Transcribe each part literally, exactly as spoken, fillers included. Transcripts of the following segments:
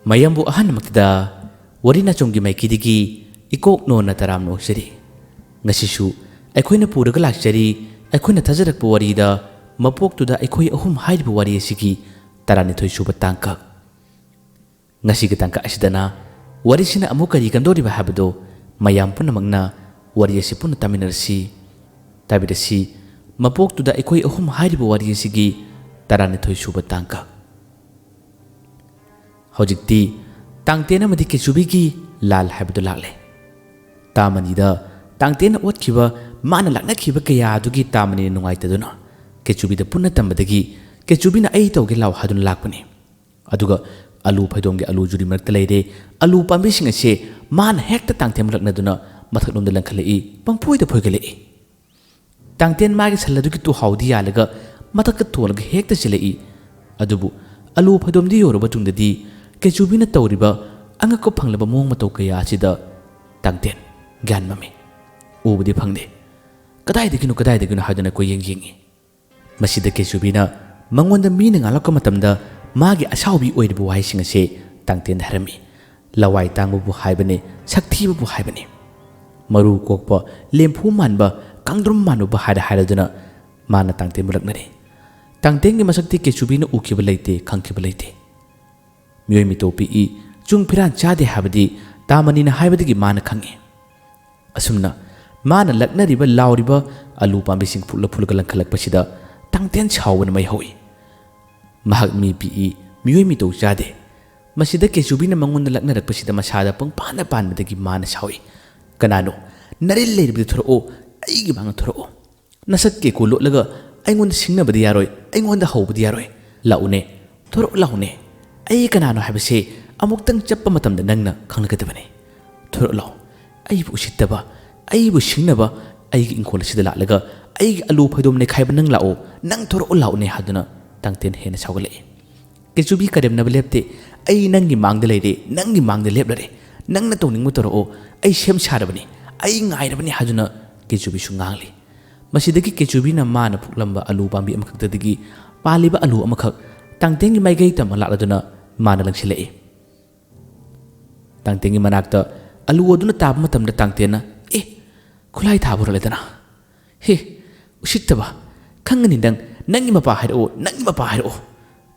ꯃꯌꯥꯝꯕꯨ ꯑꯍꯥꯟꯕꯃꯛꯇꯗ ꯋꯥꯔꯤ ꯅꯥꯆꯣꯝꯒꯤ ꯃꯥꯏꯀꯩꯗꯒꯤ ꯏꯀꯣꯛ ꯅꯣꯟꯅ ꯇꯔꯥꯝꯅ ꯑꯣꯛꯆꯔꯤ꯫ ꯉꯁꯤꯁꯨ ꯑꯩꯈꯣꯏꯅ ꯄꯨꯔꯒ ꯂꯥꯛꯆꯔꯤ, ꯑꯩꯈꯣꯏꯅ ꯊꯥꯖꯔꯛꯄ ꯋꯥꯔꯤꯗ ꯃꯄꯣꯛꯇꯨꯗ ꯑꯩꯈꯣꯏ ꯑꯍꯨꯝ ꯍꯥꯏꯔꯤꯕ ꯋꯥꯔꯤ ꯑꯁꯤꯒꯤ ꯇꯔꯥꯅꯤꯊꯣꯏ ꯁꯨꯕ ꯇꯥꯡꯀꯛ꯫ ꯉꯁꯤꯒꯤ ꯇꯥꯡꯀꯛ ꯑꯁꯤꯗꯅ ꯋꯥꯔꯤꯁꯤꯅ ꯑꯃꯨꯛ ꯀꯔꯤ ꯀꯝꯗꯧꯔꯤꯕ ꯍꯥꯏꯕꯗꯨ ꯃꯌꯥꯝ ꯄꯨꯝꯅꯃꯛꯅ ꯋꯥꯔꯤ ꯑꯁꯤ ꯄꯨꯟꯅ ꯇꯥꯃꯤꯟꯅꯔꯁꯤ꯫ ꯇꯥꯕꯤꯔꯁꯤ, ꯃꯄꯣꯛꯇꯨꯗ ꯑꯩꯈꯣꯏ ꯑꯍꯨꯝ ꯍꯥꯏꯔꯤꯕ ꯋꯥꯔꯤ ꯑꯁꯤꯒꯤ ꯇꯔꯥꯅꯤꯊꯣꯏ ꯁꯨꯕ ꯇꯥꯡꯀꯛ꯫ ꯍꯧꯖꯤꯛꯇꯤ ꯇꯥꯡꯇꯦꯟ ꯑꯃꯗꯤ ꯀꯦꯆꯨꯕꯤꯒꯤ ꯂꯥꯜ ꯍꯥꯏꯕꯗꯨ ꯂꯥꯛꯂꯦ꯫ ꯇꯥꯃꯅꯤꯗ ꯇꯥꯡꯇꯦꯟꯅ ꯑꯣꯠꯈꯤꯕ, ꯃꯥꯅ ꯂꯥꯛꯅꯈꯤꯕ ꯀꯌꯥ ꯑꯗꯨꯒꯤ ꯇꯥꯃꯅꯤꯅ ꯅꯨꯡꯉꯥꯏꯇꯗꯨꯅ ꯀꯦꯆꯨꯕꯤꯗ ꯄꯨꯟꯅ ꯇꯝꯕꯗꯒꯤ ꯀꯦꯆꯨꯕꯤꯅ "ꯑꯩ ꯇꯧꯒꯦ, ꯂꯥꯎ" ꯍꯥꯏꯗꯨꯅ ꯂꯥꯛꯄꯅꯤ꯫ ꯑꯗꯨꯒ ꯑꯂꯨ ꯐꯩꯗꯣꯝꯒꯤ ꯑꯂꯨ ꯖꯨꯔꯤ ꯃꯔꯛꯇ ꯂꯩꯔꯦ꯫ ꯑꯂꯨ ꯄꯥꯝꯕꯤꯁꯤꯡ ꯑꯁꯦ ꯃꯥꯅ ꯍꯦꯛꯇ ꯇꯥꯡꯇꯦꯟꯕꯨ ꯂꯛꯅꯗꯨꯅ ꯃꯊꯛꯂꯣꯝꯗ ꯂꯪꯈꯠꯂꯛꯏ, ꯄꯪꯐꯣꯏꯗ ꯐꯣꯏꯒꯠꯂꯛꯏ꯫ ꯇꯥꯡꯇꯦꯟ ꯃꯥꯒꯤ ꯁꯜ ꯑꯗꯨꯒꯤ ꯇꯨꯍꯥꯎꯗꯤ ꯌꯥꯜꯂꯒ ꯃꯊꯛꯇ ꯇꯣꯜꯂꯒ ꯍꯦꯛꯇ ꯆꯦꯜꯂꯛꯏ꯫ ꯑꯗꯨꯕꯨ ꯑꯂꯨ ꯐꯩꯗꯣꯝꯗꯨ ꯌꯧꯔꯕ ꯇꯨꯡꯗꯗꯤ ꯀꯦꯆꯨꯕꯤꯅ ꯇꯧꯔꯤꯕ ꯑꯉꯛꯄ ꯐꯪꯂꯕ ꯃꯑꯣꯡ ꯃꯇꯧ ꯀꯌꯥ ꯑꯁꯤꯗ ꯇꯥꯡꯇꯦꯟ ꯒ꯭ꯌꯥꯟ ꯃꯝꯃꯤ꯫ ꯎꯕꯗꯤ ꯐꯪꯗꯦ꯫ ꯀꯗꯥꯏꯗꯒꯤꯅꯣ, ꯀꯗꯥꯏꯗꯒꯤꯅꯣ ꯍꯥꯏꯗꯨꯅ ꯀꯣꯏꯌꯦꯡ ꯌꯦꯡꯉꯤ꯫ ꯃꯁꯤꯗ ꯀꯦꯆꯨꯕꯤꯅ ꯃꯉꯣꯟꯗ ꯃꯤꯅ ꯉꯥꯡꯂꯛꯄ ꯃꯇꯝꯗ ꯃꯥꯒꯤ ꯑꯁꯥꯎꯕꯤ ꯑꯣꯏꯔꯤꯕ ꯋꯥꯍꯩꯁꯤꯡ ꯑꯁꯦ ꯇꯥꯡꯇꯦꯟꯗ ꯍꯥꯏꯔꯝꯃꯤ꯫ "ꯂꯋꯥꯏ ꯇꯥꯡꯕꯕꯨ ꯍꯥꯏꯕꯅꯤ, ꯁꯛꯊꯤꯕꯕꯨ ꯍꯥꯏꯕꯅꯤ꯫ ꯃꯔꯨ ꯀꯣꯛꯄ, ꯂꯦꯝꯐꯨ ꯃꯥꯟꯕ, ꯀꯥꯡꯗ꯭ꯔꯨꯝ ꯃꯥꯟꯕꯕꯨ ꯍꯥꯏꯔ" ꯍꯥꯏꯔꯗꯨꯅ ꯃꯥꯅ ꯇꯥꯡꯇꯦꯟꯕꯨ ꯂꯛꯅꯔꯤ꯫ ꯇꯥꯡꯇꯦꯟꯒꯤ ꯃꯁꯛꯇꯤ ꯀꯦꯆꯨꯕꯤꯅ ꯎꯈꯤꯕ ꯂꯩꯇꯦ, ꯈꯪꯈꯤꯕ ꯂꯩꯇꯦ꯫ ꯃꯤꯑꯣꯏ ꯃꯤꯇꯣꯞ ꯄꯤꯛꯏ, ꯆꯨꯡ ꯐꯤꯔꯥꯟ ꯆꯥꯗꯦ ꯍꯥꯏꯕꯗꯤ ꯇꯥꯃꯅꯤꯅ ꯍꯥꯏꯕꯗꯒꯤ ꯃꯥꯅ ꯈꯪꯏ꯫ ꯑꯁꯨꯝꯅ ꯃꯥꯅ ꯂꯛꯅꯔꯤꯕ, ꯂꯥꯎꯔꯤꯕ ꯑꯂꯨ ꯄꯥꯝꯕꯤꯁꯤꯡ ꯐꯨꯛꯂ ꯐꯨꯛꯂꯒ ꯂꯪꯈꯠꯂꯛꯄꯁꯤꯗ ꯇꯥꯡꯇꯦꯟ ꯁꯥꯎꯕꯅ ꯃꯩ ꯍꯧꯏ꯫ ꯃꯍꯥꯛ ꯃꯤ ꯄꯤꯛꯏ, ꯃꯤꯑꯣꯏ ꯃꯤꯇꯧ ꯆꯥꯗꯦ꯫ ꯃꯁꯤꯗ ꯀꯦꯆꯨꯕꯤꯅ ꯃꯉꯣꯟꯗ ꯂꯛꯅꯔꯛꯄꯁꯤꯗ ꯃꯁꯥꯗ ꯄꯪꯄꯥꯟꯗ ꯄꯥꯟꯕꯗꯒꯤ ꯃꯥꯅ ꯁꯥꯎꯏ꯫ "ꯀꯅꯥꯅꯣ? ꯅꯔꯤꯜ ꯂꯩꯔꯕꯗꯤ ꯊꯣꯔꯛꯑꯣ, ꯑꯩꯒꯤ ꯃꯥꯡꯗ ꯊꯣꯔꯛꯑꯣ꯫ ꯅꯁꯛ ꯀꯦꯀꯨ ꯂꯣꯠꯂꯒ ꯑꯩꯉꯣꯟꯗ ꯁꯤꯡꯅꯕꯗꯤ ꯌꯥꯔꯣꯏ, ꯑꯩꯉꯣꯟꯗ ꯍꯧꯕꯗꯤ ꯌꯥꯔꯣꯏ꯫ ꯂꯥꯛꯎꯅꯦ, ꯊꯣꯔꯛꯑꯣ ꯂꯥꯛꯎꯅꯦ꯫ ꯑꯩ ꯀꯅꯥꯅꯣ ꯍꯥꯏꯕꯁꯦ ꯑꯃꯨꯛꯇꯪ ꯆꯞꯄ ꯃꯇꯝꯗ ꯅꯪꯅ ꯈꯪꯂꯒꯗꯕꯅꯤ꯫ ꯊꯣꯔꯛꯑꯣ ꯂꯥꯛꯑꯣ꯫ ꯑꯩꯕꯨ ꯎꯁꯤꯠꯇꯕ, ꯑꯩꯕꯨ ꯁꯤꯡꯅꯕ, ꯑꯩꯒꯤ ꯏꯪꯈꯣꯜ ꯑꯁꯤꯗ ꯂꯥꯛꯂꯒ ꯑꯩꯒꯤ ꯑꯂꯨ ꯐꯩꯗꯣꯝ ꯅꯩꯈꯥꯏꯕ ꯅꯪ ꯂꯥꯛꯑꯣ, ꯅꯪ ꯊꯣꯔꯛꯑꯣ ꯂꯥꯛꯎꯅꯦ" ꯍꯥꯏꯗꯨꯅ ꯇꯥꯡꯇꯦꯟ ꯍꯦꯟꯅ ꯁꯥꯎꯒꯠꯂꯛꯏ꯫ ꯀꯦꯆꯨꯕꯤ ꯀꯔꯦꯝꯅꯕ ꯂꯦꯞꯇꯦ꯫ "ꯑꯩ ꯅꯪꯒꯤ ꯃꯥꯡꯗ ꯂꯩꯔꯦ, ꯅꯪꯒꯤ ꯃꯥꯡꯗ ꯂꯦꯞꯂꯔꯦ꯫ ꯅꯪꯅ ꯇꯧꯅꯤꯡꯕ ꯇꯧꯔꯛꯑꯣ꯫ ꯑꯩ ꯁꯦꯝ ꯁꯥꯔꯕꯅꯤ, ꯑꯩ ꯉꯥꯏꯔꯕꯅꯤ" ꯍꯥꯏꯗꯨꯅ ꯀꯦꯆꯨꯕꯤꯁꯨ ꯉꯥꯡꯂꯤ꯫ ꯃꯁꯤꯗꯒꯤ ꯀꯦꯆꯨꯕꯤꯅ ꯃꯥꯅ ꯐꯨꯛꯂꯝꯕ ꯑꯂꯨ ꯄꯥꯝꯕꯤ ꯑꯃꯈꯛꯇꯗꯒꯤ ꯄꯥꯜꯂꯤꯕ ꯑꯂꯨ ꯑꯃꯈꯛ ꯇꯥꯡꯇꯦꯟꯒꯤ ꯃꯥꯏꯀꯩ ꯇꯝꯃ ꯂꯥꯛꯂꯗꯨꯅ ꯃꯥꯅ ꯂꯪꯁꯤꯜꯂꯛꯏ꯫ ꯇꯥꯡꯇꯦꯟꯒꯤ ꯃꯅꯥꯛꯇ ꯑꯂꯨ ꯑꯗꯨꯅ ꯇꯥꯕ ꯃꯇꯝꯗ ꯇꯥꯡꯇꯦꯟꯅ, "ꯑꯦ, ꯈꯨꯠꯂꯥꯏ ꯊꯥꯕ ꯍꯨꯔꯥꯜꯂꯦꯗꯅ꯫ ꯍꯦ, ꯎꯁꯤꯠꯇꯕ! ꯈꯪꯒꯅꯤ ꯅꯪ, ꯅꯪꯒꯤ ꯃꯄꯥ ꯍꯥꯏꯔꯛꯑꯣ, ꯅꯪꯒꯤ ꯃꯄꯥ ꯍꯥꯏꯔꯛꯑꯣ꯫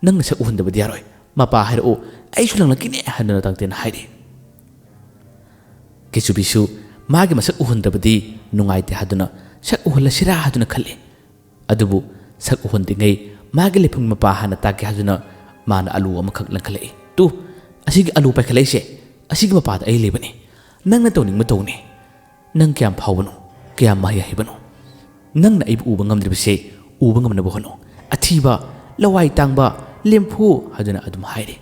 ꯅꯪ ꯅꯁꯛ ꯎꯍꯟꯗꯕꯗꯤ ꯌꯥꯔꯣꯏ꯫ ꯃꯄꯥ ꯍꯥꯏꯔꯛꯑꯣ, ꯑꯩꯁꯨ ꯂꯪꯂꯛꯀꯦꯅꯦ" ꯍꯥꯏꯗꯨꯅ ꯇꯥꯡꯇꯦꯟꯅ ꯍꯥꯏꯔꯦ꯫ ꯀꯦꯆꯨꯕꯤꯁꯨ ꯃꯥꯒꯤ ꯃꯁꯛ ꯎꯍꯟꯗꯕꯗꯤ ꯅꯨꯡꯉꯥꯏꯇꯦ ꯍꯥꯏꯗꯨꯅ ꯁꯛ ꯎꯍꯜꯂꯁꯤꯔꯥ ꯍꯥꯏꯗꯨꯅ ꯈꯜꯂꯤ꯫ ꯑꯗꯨꯕꯨ ꯁꯛ ꯎꯍꯟꯗ꯭ꯔꯤꯉꯩ ꯃꯥꯒꯤ ꯂꯩꯐꯝꯒꯤ ꯃꯄꯥ ꯍꯥꯟꯅ ꯇꯥꯛꯀꯦ ꯍꯥꯏꯗꯨꯅ ꯃꯥꯅ ꯑꯂꯨ ꯑꯃꯈꯛ ꯂꯪꯈꯠꯂꯛꯏ꯫ "ꯇꯨ, ꯑꯁꯤꯒꯤ ꯑꯂꯨ ꯄꯥꯏꯈꯠꯂꯛꯏꯁꯦ, ꯑꯁꯤꯒꯤ ꯃꯄꯥꯗ ꯑꯩ ꯂꯩꯕꯅꯤ꯫ ꯅꯪꯅ ꯇꯧꯅꯤꯡꯕ ꯇꯧꯅꯤ꯫ ꯅꯪ ꯀꯌꯥꯝ ꯐꯥꯎꯕꯅꯣ? ꯀꯌꯥꯝ ꯃꯍꯩ ꯍꯩꯕꯅꯣ? ꯅꯪꯅ ꯑꯩꯕꯨ ꯎꯕ ꯉꯝꯗ꯭ꯔꯤꯕꯁꯦ ꯎꯕ ꯉꯝꯅꯕ ꯍꯣꯠꯅꯧ꯫ ꯑꯊꯤꯕ, ꯂꯋꯥꯏ ꯇꯥꯡꯕ, ꯂꯦꯝꯐꯨ" ꯍꯥꯏꯗꯨꯅ ꯑꯗꯨꯝ ꯍꯥꯏꯔꯤ꯫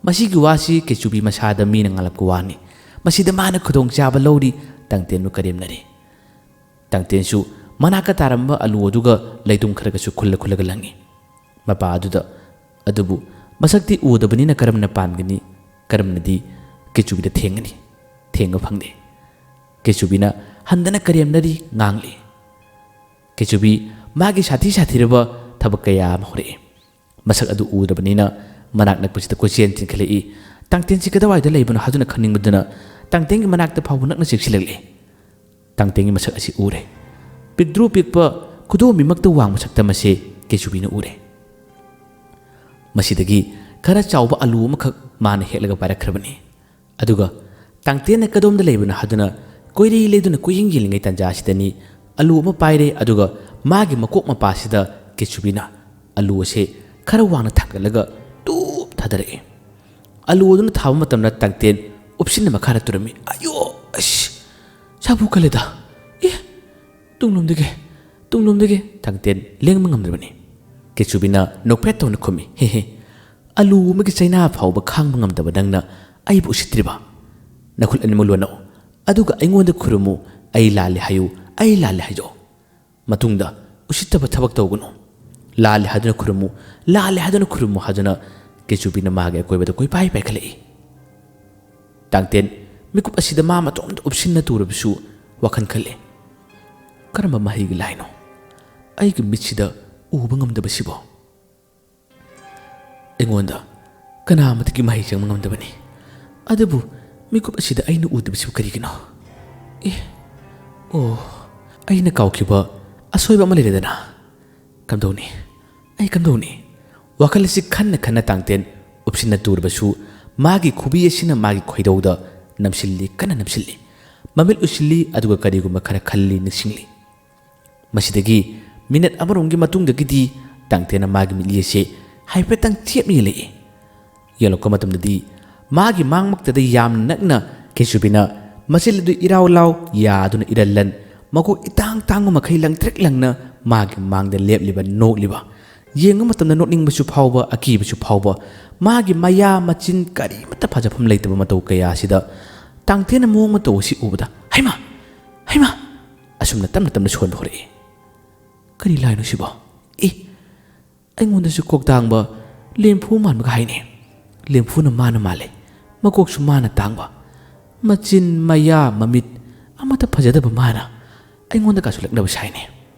ꯃꯁꯤꯒꯤ ꯋꯥꯁꯤ ꯀꯦꯆꯨꯕꯤ ꯃꯁꯥꯗ ꯃꯤꯅ ꯉꯥꯡꯂꯛꯄ ꯋꯥꯅꯤ꯫ ꯃꯁꯤꯗ ꯃꯥꯅ ꯈꯨꯗꯣꯡꯆꯥꯕ ꯂꯧꯔꯤ, ꯇꯥꯡꯇꯦꯟꯕꯨ ꯀꯔꯦꯝꯅꯔꯤ꯫ ꯇꯥꯡꯇꯦꯟꯁꯨ ꯃꯅꯥꯛꯇ ꯇꯥꯔꯝꯕ ꯑꯂꯨ ꯑꯗꯨꯒ ꯂꯩꯗꯨꯝ ꯈꯔꯒꯁꯨ ꯈꯨꯜꯂ ꯈꯨꯜꯂꯒ ꯂꯪꯉꯤ꯫ ꯃꯄꯥ ꯑꯗꯨꯗ, ꯑꯗꯨꯕꯨ ꯃꯁꯛꯇꯤ ꯎꯗꯕꯅꯤꯅ ꯀꯔꯝꯅ ꯄꯥꯟꯒꯅꯤ? ꯀꯔꯝꯅꯗꯤ ꯀꯦꯆꯨꯕꯤꯗ ꯊꯦꯡꯒꯅꯤ? ꯊꯦꯡꯕ ꯐꯪꯗꯦ꯫ ꯀꯦꯆꯨꯕꯤꯅ ꯍꯟꯗꯅ ꯀꯔꯦꯝꯅꯔꯤ, ꯉꯥꯡꯂꯤ꯫ ꯀꯦꯆꯨꯕꯤ ꯃꯥꯒꯤ ꯁꯥꯊꯤ ꯁꯥꯊꯤꯔꯕ ꯊꯕꯛ ꯀꯌꯥ ꯑꯃ ꯍꯧꯔꯛꯏ꯫ ꯃꯁꯛ ꯑꯗꯨ ꯎꯗ꯭ꯔꯕꯅꯤꯅ ꯃꯅꯥꯛ ꯅꯛꯄꯁꯤꯗ ꯀꯣꯏꯆꯦꯟ ꯆꯦꯟꯈꯠꯂꯛꯏ꯫ ꯇꯥꯡꯇꯦꯟꯁꯤ ꯀꯗꯥꯏꯋꯥꯏꯗ ꯂꯩꯕꯅꯣ ꯍꯥꯏꯗꯨꯅ ꯈꯪꯅꯤꯡꯕꯗꯨꯅ ꯇꯥꯡꯇꯦꯟꯒꯤ ꯃꯅꯥꯛꯇ ꯐꯥꯎꯕ ꯅꯛꯅ ꯆꯦꯛꯁꯤꯜꯂꯛꯂꯤ꯫ ꯇꯥꯡꯇꯦꯟꯒꯤ ꯃꯁꯛ ꯑꯁꯤ ꯎꯔꯦ꯫ ꯄꯤꯛꯇ꯭ꯔꯨ ꯄꯤꯛꯄ, ꯈꯨꯗꯣꯝꯕꯤꯃꯛꯇ ꯋꯥꯡꯕ ꯁꯛꯇꯝ ꯑꯁꯤ ꯀꯦꯆꯨꯕꯤꯅ ꯎꯔꯦ꯫ ꯃꯁꯤꯗꯒꯤ ꯈꯔ ꯆꯥꯎꯕ ꯑꯂꯨ ꯑꯃꯈꯛ ꯃꯥꯅ ꯍꯦꯛꯂꯒ ꯄꯥꯏꯔꯛꯈ꯭ꯔꯕꯅꯤ꯫ ꯑꯗꯨꯒ ꯇꯥꯡꯇꯦꯟꯅ ꯀꯗꯣꯝꯗ ꯂꯩꯕꯅꯣ ꯍꯥꯏꯗꯨꯅ ꯀꯣꯏꯔꯤ ꯂꯩꯗꯨꯅ ꯀꯣꯏꯌꯦꯡ ꯌꯦꯡꯂꯤꯉꯩ ꯇꯥꯟꯖꯥ ꯑꯁꯤꯗꯅꯤ ꯑꯂꯨ ꯑꯃ ꯄꯥꯏꯔꯦ, ꯑꯗꯨꯒ ꯃꯥꯒꯤ ꯃꯀꯣꯛ ꯃꯄꯥꯁꯤꯗ ꯀꯦꯆꯨꯕꯤꯅ ꯑꯂꯨ ꯑꯁꯦ ꯈꯔ ꯋꯥꯡꯅ ꯊꯥꯡꯒꯠꯂꯒ ꯇꯨꯞ ꯊꯥꯗꯔꯛꯏ꯫ ꯑꯂꯨ ꯑꯗꯨꯅ ꯊꯥꯕ ꯃꯇꯝꯗ ꯇꯥꯡꯇꯦꯟ ꯎꯞꯁꯤꯟꯅ ꯃꯈꯥꯗ ꯇꯨꯔꯝꯃꯤ꯫ "ꯑꯌꯣ! ꯑꯁ! ꯁꯥꯐꯨ ꯀꯜꯂꯦꯗ! ꯑꯦ! ꯇꯨꯡꯂꯣꯝꯗꯒꯤ, ꯇꯨꯡꯂꯣꯝꯗꯒꯤ!" ꯇꯥꯡꯇꯦꯟ ꯂꯦꯡꯕ ꯉꯝꯗ꯭ꯔꯕꯅꯤ꯫ ꯀꯦꯆꯨꯕꯤꯅ ꯅꯣꯛꯐꯦꯠ ꯇꯧꯅ ꯈꯨꯝꯃꯤ, "ꯍꯦ ꯍꯦ, ꯑꯂꯨ ꯑꯃꯒꯤ ꯆꯩꯅꯥ ꯐꯥꯎꯕ ꯈꯥꯡꯕ ꯉꯝꯗꯕ ꯅꯪꯅ ꯑꯩꯕꯨ ꯎꯁꯤꯠꯇ꯭ꯔꯤꯕ? ꯅꯈꯨꯠ ꯑꯅꯤꯃꯛ ꯂꯣꯟꯅꯧ, ꯑꯗꯨꯒ ꯑꯩꯉꯣꯟꯗ ꯈꯨꯔꯨꯝꯃꯨ꯫ ꯑꯩ ꯂꯥꯜꯂꯦ ꯍꯥꯏꯌꯨ, ꯑꯩ ꯂꯥꯜꯂꯦ ꯍꯥꯏꯌꯨ꯫ ꯃꯇꯨꯡꯗ ꯎꯁꯤꯠꯇꯕ ꯊꯕꯛ ꯇꯧꯒꯅꯨ꯫ ꯂꯥꯜꯂꯦ ꯍꯥꯏꯗꯨꯅ ꯈꯨꯔꯨꯝꯃꯨ, ꯂꯥꯜꯂꯦ ꯍꯥꯏꯗꯨꯅ ꯈꯨꯔꯨꯝꯃꯨ" ꯍꯥꯏꯗꯨꯅ ꯀꯦꯆꯨꯕꯤꯅ ꯃꯥꯒꯤ ꯑꯀꯣꯏꯕꯗ ꯀꯣꯏꯄꯥꯏ ꯄꯥꯏꯈꯠꯂꯛꯏ꯫ ꯇꯥꯡꯇꯦꯟ ꯃꯤꯀꯨꯞ ꯑꯁꯤꯗ ꯃꯥ ꯃꯇꯣꯝꯇ ꯎꯞꯁꯤꯟꯅ ꯇꯨꯔꯕꯁꯨ ꯋꯥꯈꯜ ꯈꯜꯂꯤ, "ꯀꯔꯝꯕ ꯃꯍꯩꯒꯤ ꯂꯥꯏꯅꯣ ꯑꯩꯒꯤ ꯃꯤꯠꯁꯤꯗ ꯎꯕ ꯉꯝꯗꯕꯁꯤꯕꯣ? ꯑꯩꯉꯣꯟꯗ ꯀꯅꯥ ꯑꯃꯠꯇꯒꯤ ꯃꯍꯩ ꯆꯪꯕ ꯉꯝꯗꯕꯅꯤ, ꯑꯗꯨꯕꯨ ꯃꯤꯀꯨꯞ ꯑꯁꯤꯗ ꯑꯩꯅ ꯎꯗꯕꯁꯤꯕꯨ ꯀꯔꯤꯒꯤꯅꯣ? ꯑꯦ, ꯑꯣ, ꯑꯩꯅ ꯀꯥꯎꯈꯤꯕ ꯑꯁꯣꯏꯕ ꯑꯃ ꯂꯩꯔꯦꯗꯅ꯫ ꯀꯝꯗꯧꯅꯤ? ꯑꯩ ꯀꯝꯗꯧꯅꯤ? ꯋꯥꯈꯜ ꯑꯁꯤ ꯈꯟꯅ ꯈꯟꯅ ꯇꯥꯡꯇꯦꯟ ꯎꯞꯁꯤꯟꯅ ꯇꯨꯔꯕꯁꯨ, ꯃꯥꯒꯤ ꯈꯨꯕꯤ ꯑꯁꯤꯅ ꯃꯥꯒꯤ ꯈꯣꯏꯗꯧꯗ ꯅꯝꯁꯤꯜꯂꯤ, ꯀꯟꯅ ꯅꯝꯁꯤꯜꯂꯤ꯫ ꯃꯃꯤꯠ ꯎꯏꯁꯤꯜꯂꯤ, ꯑꯗꯨꯒ ꯀꯔꯤꯒꯨꯝꯕ ꯈꯔ ꯈꯜꯂꯤ, ꯅꯤꯡꯁꯤꯡꯂꯤ꯫ ꯃꯁꯤꯗꯒꯤ ꯃꯤꯅꯠ ꯑꯃꯔꯣꯝꯒꯤ ꯃꯇꯨꯡꯗꯒꯤꯗꯤ ꯇꯥꯡꯇꯦꯟꯅ ꯃꯥꯒꯤ ꯃꯤꯠꯂꯤ ꯑꯁꯤ ꯍꯥꯏꯐꯦꯠꯇꯪ ꯆꯦꯞꯅ ꯌꯦꯡꯂꯛꯏ꯫ ꯌꯦꯡꯂꯛꯄ ꯃꯇꯝꯗꯗꯤ ꯃꯥꯒꯤ ꯃꯥꯡꯃꯛꯇꯗ ꯌꯥꯝꯅ ꯅꯛꯅ ꯀꯦꯆꯨꯕꯤꯅ ꯃꯆꯤꯜ ꯑꯗꯨ ꯏꯔꯥꯎ ꯂꯥꯎ ꯌꯥꯗꯨꯅ ꯏꯔꯜ ꯂꯟ, ꯃꯀꯣꯛ ꯏꯇꯥꯡ ꯇꯥꯡꯕ ꯃꯈꯩ ꯂꯪꯇ꯭ꯔꯤꯛ ꯂꯪꯅ ꯃꯥꯒꯤ ꯃꯥꯡꯗ ꯂꯦꯞꯂꯤꯕ, ꯅꯣꯛꯂꯤꯕ꯫ ꯌꯦꯡꯕ ꯃꯇꯝꯗ ꯅꯣꯛꯅꯤꯡꯕꯁꯨ ꯐꯥꯎꯕ, ꯑꯀꯤꯕꯁꯨ ꯐꯥꯎꯕ, ꯃꯥꯒꯤ ꯃꯌꯥ ꯃꯆꯤꯟ ꯀꯔꯤꯃꯠꯇ ꯐꯖꯐꯝ ꯂꯩꯇꯕ ꯃꯇꯧ ꯀꯌꯥ ꯑꯁꯤꯗ ꯇꯥꯡꯇꯦꯟꯅ ꯃꯑꯣꯡ ꯃꯇꯧ ꯑꯁꯤ ꯎꯕꯗ, "ꯍꯩꯃꯥ! ꯍꯩꯃꯥ!" ꯑꯁꯨꯝꯅ ꯇꯞꯅ ꯇꯞꯅ ꯁꯣꯟꯕ ꯍꯧꯔꯛꯏ꯫ "ꯀꯔꯤ ꯂꯥꯏꯅꯣ ꯁꯤꯕꯣ? ꯑꯦ, ꯑꯩꯉꯣꯟꯗꯁꯨ ꯀꯣꯛ ꯇꯥꯡꯕ ꯂꯦꯝꯐꯨ ꯃꯥꯟꯕꯒ ꯍꯥꯏꯅꯦ꯫ ꯂꯦꯝꯐꯨꯅ ꯃꯥꯅ ꯃꯥꯜꯂꯦ, ꯃꯀꯣꯛꯁꯨ ꯃꯥꯅ ꯇꯥꯡꯕ, ꯃꯆꯤꯟ, ꯃꯌꯥ, ꯃꯃꯤꯠ ꯑꯃꯠꯇ ꯐꯖꯗꯕ ꯃꯥꯅ ꯑꯩꯉꯣꯟꯗ ꯀꯥꯁꯨ ꯂꯛꯅꯕ ꯁꯥꯏꯅꯦ꯫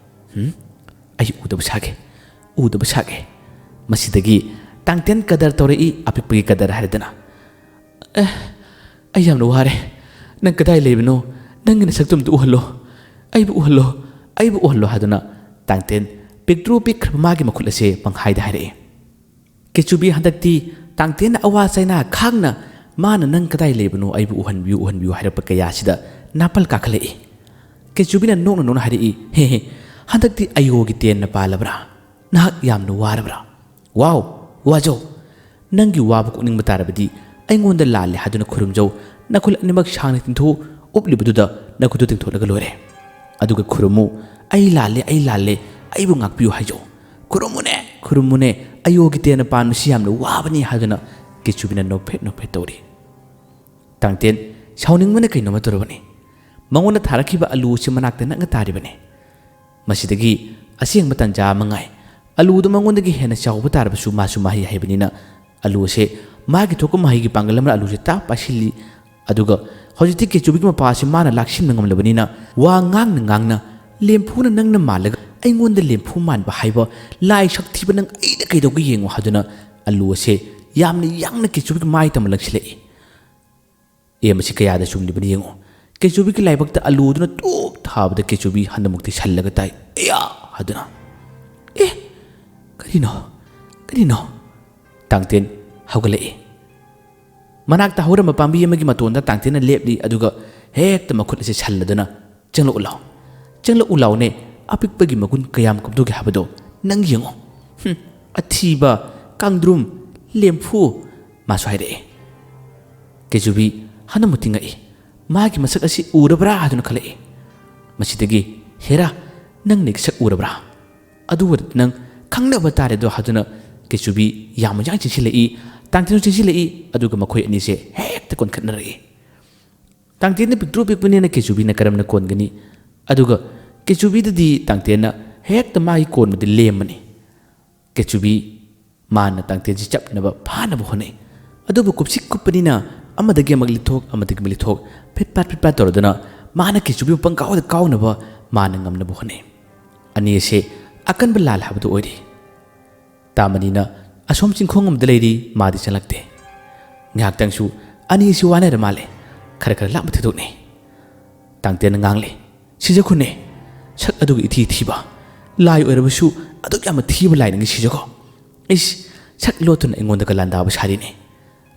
ꯍꯨꯝ? ꯑꯩ ꯎꯗꯕ ꯁꯥꯒꯦ, ꯎꯗꯕ ꯁꯥꯒꯦ꯫" ꯃꯁꯤꯗꯒꯤ ꯇꯥꯡꯇꯦꯟ ꯀꯗꯔ ꯇꯧꯔꯛꯏ, ꯑꯄꯤꯛꯄꯒꯤ ꯀꯗꯔ ꯍꯥꯏꯔꯗꯅ꯫ "ꯑꯦ, ꯑꯩ ꯌꯥꯝꯅ ꯋꯥꯔꯦ꯫ ꯅꯪ ꯀꯗꯥꯏ ꯂꯩꯕꯅꯣ? ꯅꯪꯒꯤ ꯅꯁꯛꯇꯨ ꯑꯝꯇ ꯎꯍꯜꯂꯣ꯫ ꯑꯩꯕꯨ ꯎꯍꯜꯂꯣ, ꯑꯩꯕꯨ ꯎꯍꯜꯂꯣ" ꯍꯥꯏꯗꯨꯅ ꯇꯥꯡꯇꯦꯟ ꯄꯤꯛꯇ꯭ꯔꯨ ꯄꯤꯛꯈ꯭ꯔꯕ ꯃꯥꯒꯤ ꯃꯈꯨꯠ ꯑꯁꯦ ꯄꯪꯍꯥꯏꯗ ꯍꯥꯏꯔꯛꯏ꯫ ꯀꯦꯆꯨꯕꯤ ꯍꯟꯗꯛꯇꯤ ꯇꯥꯡꯇꯦꯟꯅ ꯑꯋꯥ ꯆꯩꯅꯥ ꯈꯥꯡꯅ ꯃꯥꯅ "ꯅꯪ ꯀꯗꯥꯏ ꯂꯩꯕꯅꯣ? ꯑꯩꯕꯨ ꯎꯍꯟꯕꯤꯌꯨ, ꯎꯍꯟꯕꯤꯌꯨ" ꯍꯥꯏꯔꯛꯄ ꯀꯌꯥꯁꯤꯗ ꯅꯥꯄꯜ ꯀꯥꯈꯠꯂꯛꯏ꯫ ꯀꯦꯆꯨꯕꯤꯅ ꯅꯣꯛꯅ ꯅꯣꯛꯅ ꯍꯥꯏꯔꯛꯏ, "ꯍꯦ ꯍꯦ, ꯍꯟꯗꯛꯇꯤ ꯑꯌꯣꯒꯤ ꯇꯦꯟꯅ ꯄꯥꯜꯂꯕ꯭ꯔꯥ? ꯅꯍꯥꯛ ꯌꯥꯝꯅ ꯋꯥꯔꯕ꯭ꯔꯥ? ꯋꯥꯎ, ꯋꯥꯖꯧ꯫ ꯅꯪꯒꯤ ꯋꯥꯕ ꯀꯣꯛꯅꯤꯡꯕ ꯇꯥꯔꯕꯗꯤ ꯑꯩꯉꯣꯟꯗ ꯂꯥꯜꯂꯦ ꯍꯥꯏꯗꯨꯅ ꯈꯨꯔꯨꯝꯖꯧ꯫ ꯅꯈꯨꯠ ꯑꯅꯤꯃꯛ ꯁꯥꯡꯅ ꯇꯤꯡꯊꯣꯛꯎ, ꯎꯞꯂꯤꯕꯗꯨꯗ ꯅꯈꯨꯠꯇꯨ ꯇꯤꯡꯊꯣꯛꯂꯒ ꯂꯣꯏꯔꯦ꯫ ꯑꯗꯨꯒ ꯈꯨꯔꯨꯝꯃꯨ, 'ꯑꯩ ꯂꯥꯜꯂꯦ, ꯑꯩ ꯂꯥꯜꯂꯦ, ꯑꯩꯕꯨ ꯉꯥꯛꯄꯤꯌꯨ' ꯍꯥꯏꯖꯧ꯫ ꯈꯨꯔꯨꯝꯃꯨꯅꯦ, ꯈꯨꯔꯨꯝꯃꯨꯅꯦ, ꯑꯌꯣꯒꯤ ꯇꯦꯟꯅ ꯄꯥꯟꯕꯁꯤ ꯌꯥꯝꯅ ꯋꯥꯕꯅꯤ" ꯍꯥꯏꯗꯨꯅ ꯀꯦꯆꯨꯕꯤꯅ ꯅꯣꯛꯐꯦꯠ ꯅꯣꯛꯐꯦꯠ ꯇꯧꯔꯤ꯫ ꯇꯥꯡꯇꯦꯟ ꯁꯥꯎꯅꯤꯡꯕꯅ ꯀꯩꯅꯣꯝꯃ ꯇꯧꯔꯕꯅꯤ꯫ ꯃꯉꯣꯟꯗ ꯊꯥꯔꯛꯈꯤꯕ ꯑꯂꯨ ꯑꯁꯤ ꯃꯅꯥꯛꯇ ꯅꯛꯅ ꯇꯥꯔꯤꯕꯅꯤ꯫ ꯃꯁꯤꯗꯒꯤ ꯑꯁꯦꯡꯕ ꯇꯥꯟꯖꯥ ꯑꯃ ꯉꯥꯏ꯫ ꯑꯂꯨꯗꯨ ꯃꯉꯣꯟꯗꯒꯤ ꯍꯦꯟꯅ ꯆꯥꯎꯕ ꯇꯥꯔꯕꯁꯨ ꯃꯥꯁꯨ ꯃꯍꯩ ꯍꯩꯕꯅꯤꯅ ꯑꯂꯨ ꯑꯁꯦ ꯃꯥꯒꯤ ꯊꯣꯛꯄ ꯃꯍꯩꯒꯤ ꯄꯥꯡꯒꯜ ꯑꯃꯅ ꯑꯂꯨꯁꯦ ꯇꯥꯞ ꯄꯥꯏꯁꯤꯜꯂꯤ꯫ ꯑꯗꯨꯒ ꯍꯧꯖꯤꯛꯇꯤ ꯀꯦꯆꯨꯕꯤꯒꯤ ꯃꯄꯥ ꯑꯁꯤ ꯃꯥꯅ ꯂꯥꯛꯁꯤꯟꯕ ꯉꯝꯂꯕꯅꯤꯅ ꯋꯥ ꯉꯥꯡꯅ ꯉꯥꯡꯅ "ꯂꯦꯝꯐꯨꯅ ꯅꯪꯅ ꯃꯥꯜꯂꯒ ꯑꯩꯉꯣꯟꯗ ꯂꯦꯝꯐꯨ ꯃꯥꯟꯕ ꯍꯥꯏꯕ ꯂꯥꯏ ꯁꯛꯊꯤꯕ ꯅꯪ ꯑꯩꯗ ꯀꯩꯗꯧꯒꯦ ꯌꯦꯡꯉꯨ" ꯍꯥꯏꯗꯨꯅ ꯑꯂꯨ ꯑꯁꯦ ꯌꯥꯝꯅ ꯌꯥꯡꯅ ꯀꯦꯆꯨꯕꯤꯒꯤ ꯃꯥꯏ ꯇꯝꯅ ꯂꯪꯁꯤꯜꯂꯛꯏ꯫ "ꯑꯦ, ꯃꯁꯤ ꯀꯌꯥꯗ ꯆꯨꯝꯂꯤꯕꯅꯤ ꯌꯦꯡꯉꯨ"꯫ ꯀꯦꯆꯨꯕꯤꯒꯤ ꯂꯥꯏꯕꯛꯇ ꯑꯂꯨꯗꯨꯅ ꯇꯨꯛ ꯊꯥꯕꯗ ꯀꯦꯆꯨꯕꯤ ꯍꯟꯗꯃꯨꯛꯇꯤ ꯁꯜꯂꯒ ꯇꯥꯏ꯫ "ꯑꯌꯥ!" ꯍꯥꯏꯗꯨꯅ꯫ "ꯑꯦ, ꯀꯔꯤꯅꯣ? ꯀꯔꯤꯅꯣ?" ꯇꯥꯡꯇꯦꯟ ꯍꯧꯒꯠꯂꯛꯏ꯫ ꯃꯅꯥꯛꯇ ꯍꯧꯔꯝꯕ ꯄꯥꯝꯕꯤ ꯑꯃꯒꯤ ꯃꯇꯣꯟꯗ ꯇꯥꯡꯇꯦꯟꯅ ꯂꯦꯞꯂꯤ, ꯑꯗꯨꯒ ꯍꯦꯛꯇ ꯃꯈꯨꯠ ꯑꯁꯤ ꯁꯜꯂꯗꯨꯅ, "ꯆꯪꯂꯛꯎ ꯂꯥꯎ, ꯆꯪꯂꯛꯎ ꯂꯥꯎꯅꯦ, ꯑꯄꯤꯛꯄꯒꯤ ꯃꯒꯨꯟ ꯀꯌꯥꯝ ꯀꯝꯗꯧꯒꯦ ꯍꯥꯏꯕꯗꯣ ꯅꯪ ꯌꯦꯡꯉꯣ꯫ ꯍꯨꯝ, ꯑꯊꯤꯕ, ꯀꯥꯡꯗ꯭ꯔꯨꯝ, ꯂꯦꯝꯐꯨ"꯫ ꯃꯥꯁꯨ ꯍꯥꯏꯔꯛꯑꯦ꯫ ꯀꯦꯆꯨꯕꯤ ꯍꯟꯗꯃꯨꯛꯇꯤ ꯉꯛꯏ꯫ ꯃꯥꯒꯤ ꯃꯁꯛ ꯑꯁꯤ ꯎꯔꯕ꯭ꯔꯥ ꯍꯥꯏꯗꯨꯅ ꯈꯜꯂꯛꯏ꯫ ꯃꯁꯤꯗꯒꯤ, "ꯍꯦꯔꯥ, ꯅꯪ ꯅꯤꯛꯁꯛ ꯎꯔꯕ꯭ꯔꯥ? ꯑꯗꯨ ꯑꯣꯏꯔꯗꯤ ꯅꯪ ꯈꯪꯅꯕ ꯇꯥꯔꯦꯗꯣ" ꯍꯥꯏꯗꯨꯅ ꯀꯦꯆꯨꯕꯤ ꯌꯥꯝ ꯌꯥꯡ ꯆꯦꯟꯁꯤꯜꯂꯛꯏ, ꯇꯥꯡꯇꯦꯟꯁꯨ ꯆꯦꯟꯁꯤꯜꯂꯛꯏ, ꯑꯗꯨꯒ ꯃꯈꯣꯏ ꯑꯅꯤꯁꯦ ꯍꯦꯛꯇ ꯀꯣꯟꯈꯠꯅꯔꯛꯏ꯫ ꯇꯥꯡꯇꯦꯟꯗꯤ ꯄꯤꯛꯇ꯭ꯔꯨ ꯄꯤꯛꯄꯅꯤꯅ ꯀꯦꯆꯨꯕꯤꯅ ꯀꯔꯝꯅ ꯀꯣꯟꯒꯅꯤ? ꯑꯗꯨꯒ ꯀꯦꯆꯨꯕꯤꯗꯗꯤ ꯇꯥꯡꯇꯦꯟꯅ ꯍꯦꯛꯇ ꯃꯥꯒꯤ ꯀꯣꯟꯕꯗꯤ ꯂꯦꯝꯕꯅꯤ꯫ ꯀꯦꯆꯨꯕꯤ ꯃꯥꯅ ꯇꯥꯡꯇꯦꯟꯁꯤ ꯆꯞꯅꯕ ꯐꯥꯅꯕ ꯍꯣꯠꯅꯩ꯫ ꯑꯗꯨꯕꯨ ꯀꯨꯞꯁꯤ ꯀꯨꯞꯄꯅꯤꯅ ꯑꯃꯗꯒꯤ ꯑꯃꯨꯛ ꯂꯤꯊꯣꯛ, ꯑꯃꯗꯒꯤ ꯑꯃꯨꯛ ꯂꯤꯊꯣꯛ, ꯐꯤꯠ ꯄꯥꯠ ꯐꯤꯠ ꯄꯥꯠ ꯇꯧꯔꯗꯨꯅ ꯃꯥꯅ ꯀꯦꯆꯨꯕꯤꯕꯨ ꯄꯪꯀꯥꯎꯗ ꯀꯥꯎꯅꯕ ꯃꯥꯅ ꯉꯝꯅꯕ ꯍꯣꯠꯅꯩ꯫ ꯑꯅꯤ ꯑꯁꯦ ꯑꯀꯟꯕ ꯂꯥꯜ ꯍꯥꯏꯕꯗꯨ ꯑꯣꯏꯔꯤ꯫ ꯇꯥꯃꯅꯤꯅ ꯑꯁꯣꯝ ꯆꯤꯡꯈꯣꯡ ꯑꯃꯗ ꯂꯩꯔꯤ, ꯃꯥꯗꯤ ꯆꯪꯂꯛꯇꯦ꯫ ꯉꯥꯏꯍꯥꯛꯇꯪꯁꯨ ꯑꯅꯤ ꯑꯁꯤ ꯋꯥꯅꯔ ꯃꯥꯜꯂꯦ, ꯈꯔ ꯈꯔ ꯂꯥꯞꯅ ꯊꯣꯏꯗꯣꯛꯅꯩ꯫ ꯇꯥꯡꯇꯦꯟꯅ ꯉꯥꯡꯂꯦ, "ꯁꯤꯖꯈꯣꯅꯦ, ꯁꯛ ꯑꯗꯨꯒ ꯏꯊꯤ ꯊꯤꯕ, ꯂꯥꯏ ꯑꯣꯏꯔꯕꯁꯨ ꯑꯗꯨꯛ ꯌꯥꯝꯅ ꯊꯤꯕ ꯂꯥꯏ ꯅꯪꯒꯤ ꯁꯤꯖꯈꯣ꯫ ꯏꯁ, ꯁꯛ ꯂꯣꯠꯇꯨꯅ ꯑꯩꯉꯣꯟꯗꯒ ꯂꯥꯟꯗꯥꯕ ꯁꯥꯔꯤꯅꯦ꯫